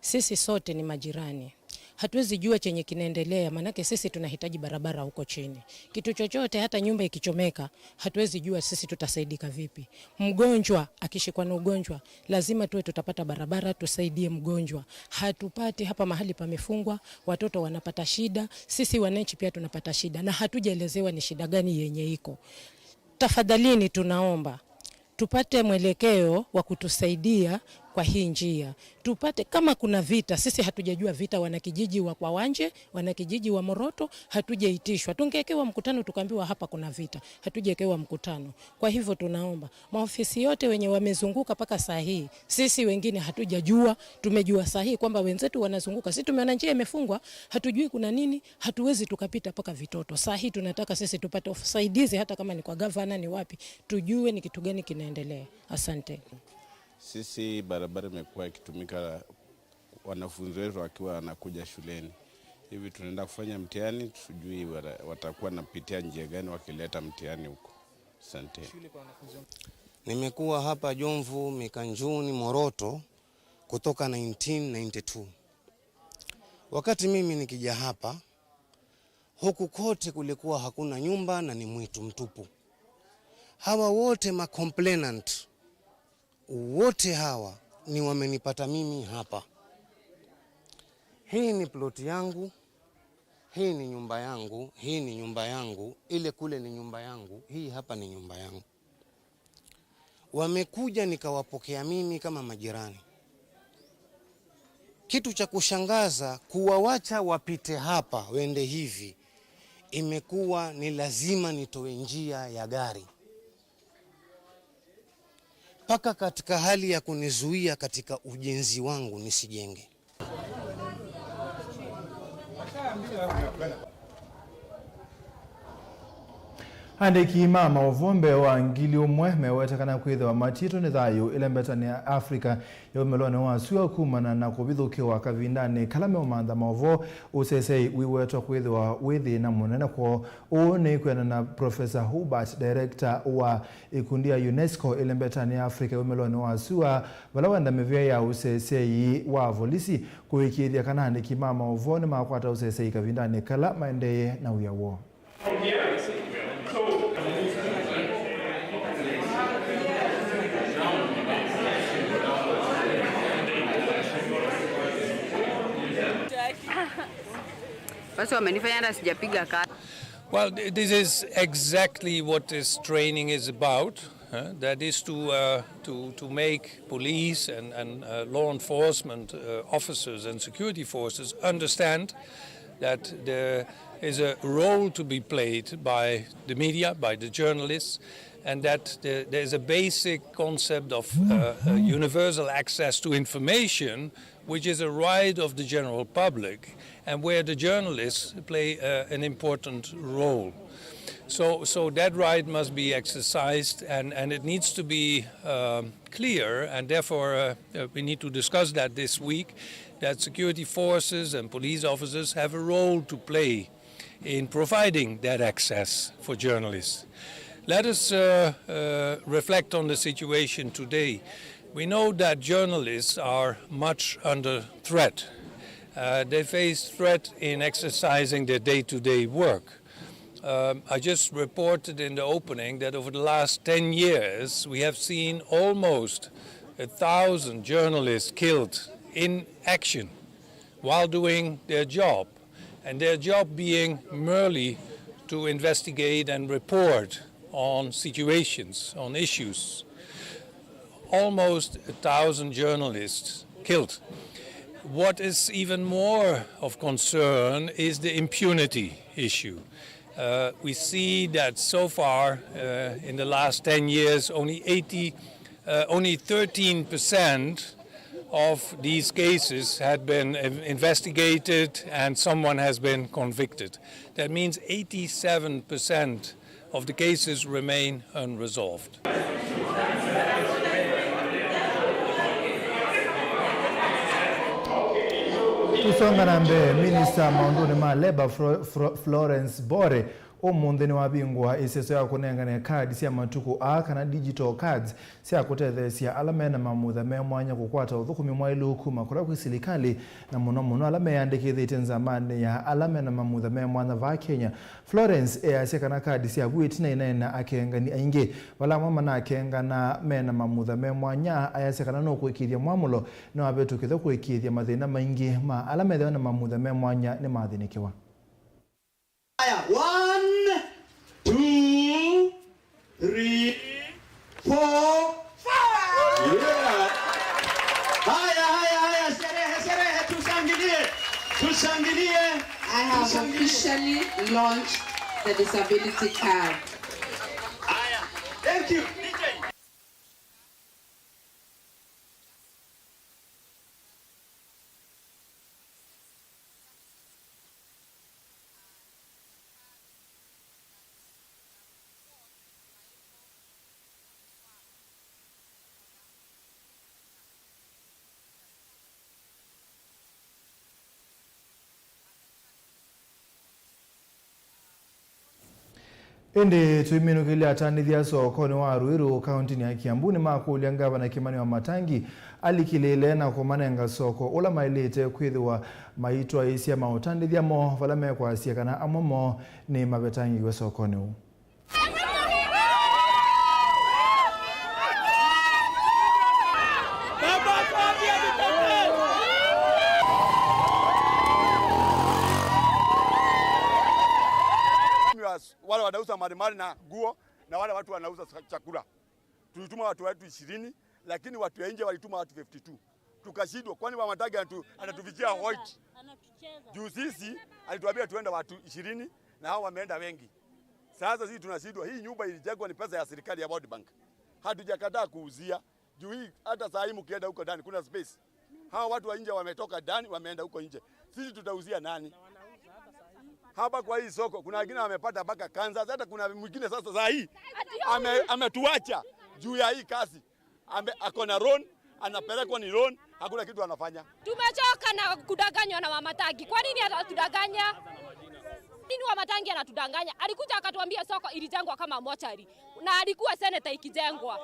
Sisi sote ni majirani. Hatuwezi jua chenye kinaendelea, maanake sisi tunahitaji barabara huko chini. Kitu chochote, hata nyumba ikichomeka, hatuwezi jua sisi tutasaidika vipi. Mgonjwa akishikwa na ugonjwa, lazima tuwe tutapata barabara tusaidie mgonjwa. Hatupati, hapa mahali pamefungwa, watoto wanapata shida, sisi wananchi pia tunapata shida, na hatujaelezewa ni shida gani yenye iko. Tafadhalini tunaomba tupate mwelekeo wa kutusaidia kwa hii njia. Tupate, kama kuna vita, sisi hatujajua vita, wanakijiji wa Kwawanje, wanakijiji wa Moroto, hatujaitishwa. Tungekewa mkutano tukaambiwa hapa kuna vita, hatujakewa mkutano. Kwa hivyo tunaomba maofisi yote wenye wamezunguka mpaka saa hii, sisi wengine hatujajua, tumejua saa hii kwamba wenzetu wanazunguka. Sisi tumeona njia imefungwa, hatujui kuna nini, hatuwezi tukapita mpaka Vitoto. Saa hii tunataka sisi tupate usaidizi, hata kama ni kwa gavana, ni wapi, tujue ni kitu gani kinaendelea. Asante. Sisi barabara imekuwa ikitumika wanafunzi wetu wakiwa wanakuja shuleni. Hivi tunaenda kufanya mtihani, sijui wata-, watakuwa napitia njia gani wakileta mtihani huko. Asante. Nimekuwa hapa Jomvu, Mikanjuni, Moroto kutoka nineteen ninety-two. Wakati mimi nikija hapa, huku kote kulikuwa hakuna nyumba na ni mwitu mtupu. Hawa wote ma complainant, wote hawa ni wamenipata mimi hapa. Hii ni plot yangu, hii ni nyumba yangu, hii ni nyumba yangu, ile kule ni nyumba yangu, hii hapa ni nyumba yangu. Wamekuja nikawapokea mimi kama majirani. Kitu cha kushangaza, kuwawacha wapite hapa wende hivi, imekuwa ni lazima nitoe njia ya gari. Mpaka katika hali ya kunizuia katika ujenzi wangu nisijenge. Andĩki ma maũvoo mbee wa ngili ũmwe mewetekana kwĩthĩwa matiĩtwe nĩ thayũ ĩlembetanĩ ya Africa ya wumĩlonĩ wa sua kumana na kũvithũkĩwa kavindanĩ kala meũmantha maũvoo. Ũseseĩ wĩwetwa kwĩthĩwa wĩ thĩna mũnene kwoo. Ũũ nĩ kwĩanana na Professor Hubert, director wa ĩkundi ya UNESCO ĩlembetanĩ ya Africa ya wumĩlonĩ wa sua, vala wenda mĩvĩa ya ũseseĩ wa volisi kũĩkĩĩthya kana andĩki ma maũvoo nĩmakwata ũseseĩ kavindanĩ kala maendee na wĩa woo. Basi wamenifanya hata sijapiga kazi. Well, th- this is exactly what this training is about. Uh, that is to, uh, to, to make police and, and uh, law enforcement uh, officers and security forces understand that there is a role to be played by the media, by the journalists, and that there, there is a basic concept of uh, uh, universal access to information, which is a right of the general public, and where the journalists play uh, an important role. So, so that right must be exercised, and, and it needs to be um, clear, and therefore uh, uh, we need to discuss that this week, that security forces and police officers have a role to play in providing that access for journalists. Let us uh, uh, reflect on the situation today. We know that journalists are much under threat. Uh, they face threat in exercising their day-to-day work. Um, I just reported in the opening that over the last ten years, we have seen almost a thousand journalists killed in action while doing their job, and their job being merely to investigate and report on situations, on issues. Almost a thousand journalists killed. What is even more of concern is the impunity issue. Uh, we see that so far, uh, in the last ten years, only eighty, uh, only thirteen percent of these cases had been in- investigated and someone has been convicted. That means eighty-seven percent of the cases remain unresolved. Tũsonga na mbee, minista maũndũnĩ ma Labour Fro- Fro- Florence Bore ũmũnthĩ nĩwavingũa ĩseso ya kũnengane kadi sya matukũ aa, kana digital cards, sya kũtetheesya ala me na mamutha me mwanya kũkwata ũthũkũmi mwaĩlu kuma kũla kwĩ silikalĩ, na mũno mũno ala meyandĩkĩthĩtye nzamanĩ ya ala me na mamutha me mwanya vaa Kenya. Florence easya kana kadi syavu ĩtina inaĩ na akengani aingĩ, vala amwe manakengana me na mamutha me mwanya. Ayasya kana nũkũĩkĩĩthya mwamũlo no avĩtũkĩthwe kũĩkĩĩthya mathĩna maingĩ ma ala methĩwa na mamutha me mwanya nĩmathĩnĩkĩwa. Haya, one, two, three, four, five. Yeah. Haya, haya, haya, sherehe, sherehe, tushangilie. Tushangilie. I have officially launched the disability card. Haya, thank you. D J. Ĩndĩ tũiminũkĩlya atandĩthya sokonĩ wa Ruiru, kaũntĩnĩ ya Kiambu, nĩmakũlya Ngavana Kimani Wamatangi alikĩlĩĩle na kũmanenga soko ũla maĩlĩte kwĩthĩwa maitwaĩĩsya maũtandĩthya moo, vala mekwasya kana amwe moo nĩmavetangĩiwe sokonĩ ũũ. Wale wanauza malimali na nguo na wale watu wanauza sa- chakula. Tulituma watu wetu ishirini, lakini watu ya nje walituma watu fifty two. Tukashindwa, kwani Wamatangi anatu- anatufichia white? Juu sisi alituambia tuende watu ishirini na hao wameenda wengi. Sasa sisi tunashindwa, hii nyumba ilijengwa ni pesa ya serikali ya World Bank. Hatujakataa kuuzia. Juu hii, hata saa hii mkienda huko ndani, kuna space. Hawa watu wa nje wametoka ndani, wameenda huko nje. Sisi tutauzia nani? Hapa kwa hii soko, kuna wengine wamepata mpaka kansa. Hata kuna mwingine sasa saa hii ame- ametuacha juu ya hii kazi. Ame- ako na loan, anapelekwa ni loan, hakuna kitu anafanya. Tumechoka na kudanganywa na Wamatangi. Kwa nini anatudanganya? Nini Wamatangi anatudanganya? Alikuja akatuambia soko ilijengwa kama mochari. Na alikuwa seneta ikijengwa.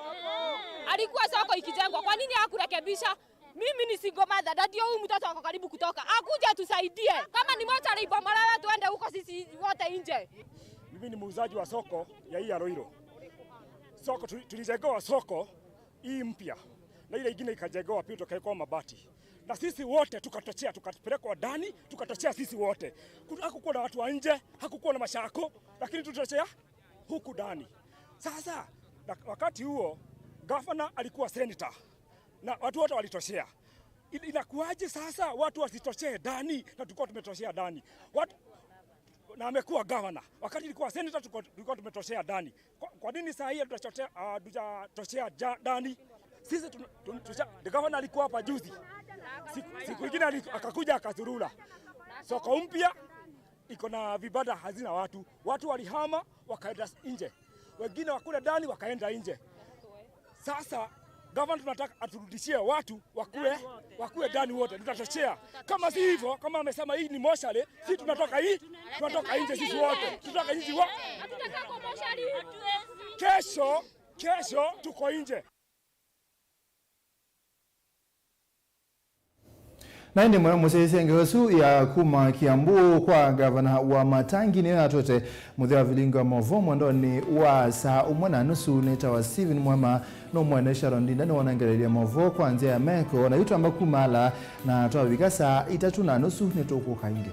Alikuwa soko ikijengwa. Kwa nini hakurekebisha? Mimi ni single mother, na ndio huyu mtoto ako karibu kutoka. Akuje tusaidie. Kama ni mochari ibomolewe, tuende huko sisi wote nje. Mimi ni muuzaji wa soko ya hii ya Ruiru. Soko tuli- tulijengewa soko hii mpya, na ile ingine ikajengewa pia, tukawekwa mabati. Na sisi wote tukatoshea, tukapelekwa ndani, tukatoshea sisi wote. Kuna, hakukuwa na watu wa nje, hakukuwa na mashako, lakini tutoshea huku ndani. Sasa, na wakati huo, gavana alikuwa senator, na watu wote walitoshea. In-, inakuwaje sasa watu wasitoshee ndani na tulikuwa tumetoshea ndani? Watu, na amekuwa gavana. Wakati ilikuwa senator, tulikuwa, tulikuwa tumetoshea ndani. Kwa, kwa nini saa hii hatujachotea, ah, hatujatoshea ja-, ndani? Sisi tun-, tun-, tusha-, the governor alikuwa hapa juzi. Siku, siku ingine ali-, akakuja akazurura. Soko mpya iko na vibanda hazina watu. Watu walihama wakaenda nje. Wengine wakule ndani wakaenda nje. Sasa governor tunataka aturudishie watu wakue, wakue ndani wote. Tutatoshea. Kama si hivyo, kama amesema hii ni mochari, si tunatoka hii, tunatoka nje sisi wote. Tutatoka nje wa-, kesho, kesho tuko nje. Na ĩndĩ mwe mũsyaĩĩsya ngewa ĩsu ya kuma Kiambu kwa gavana Wamatangi nĩyo yatwete mũthya wa vilingi wa maũvoo mwendonĩ wa saa ũmwe na nusu. Nĩtawa Stephen Mwema, no mwene Sharon Ndinda nĩwonangeleelya maũvoo kwa nzĩa ya meko, na yu twamba kuma ala na twavika saa itatũ na nusu nĩtũkũka ĩngĩ.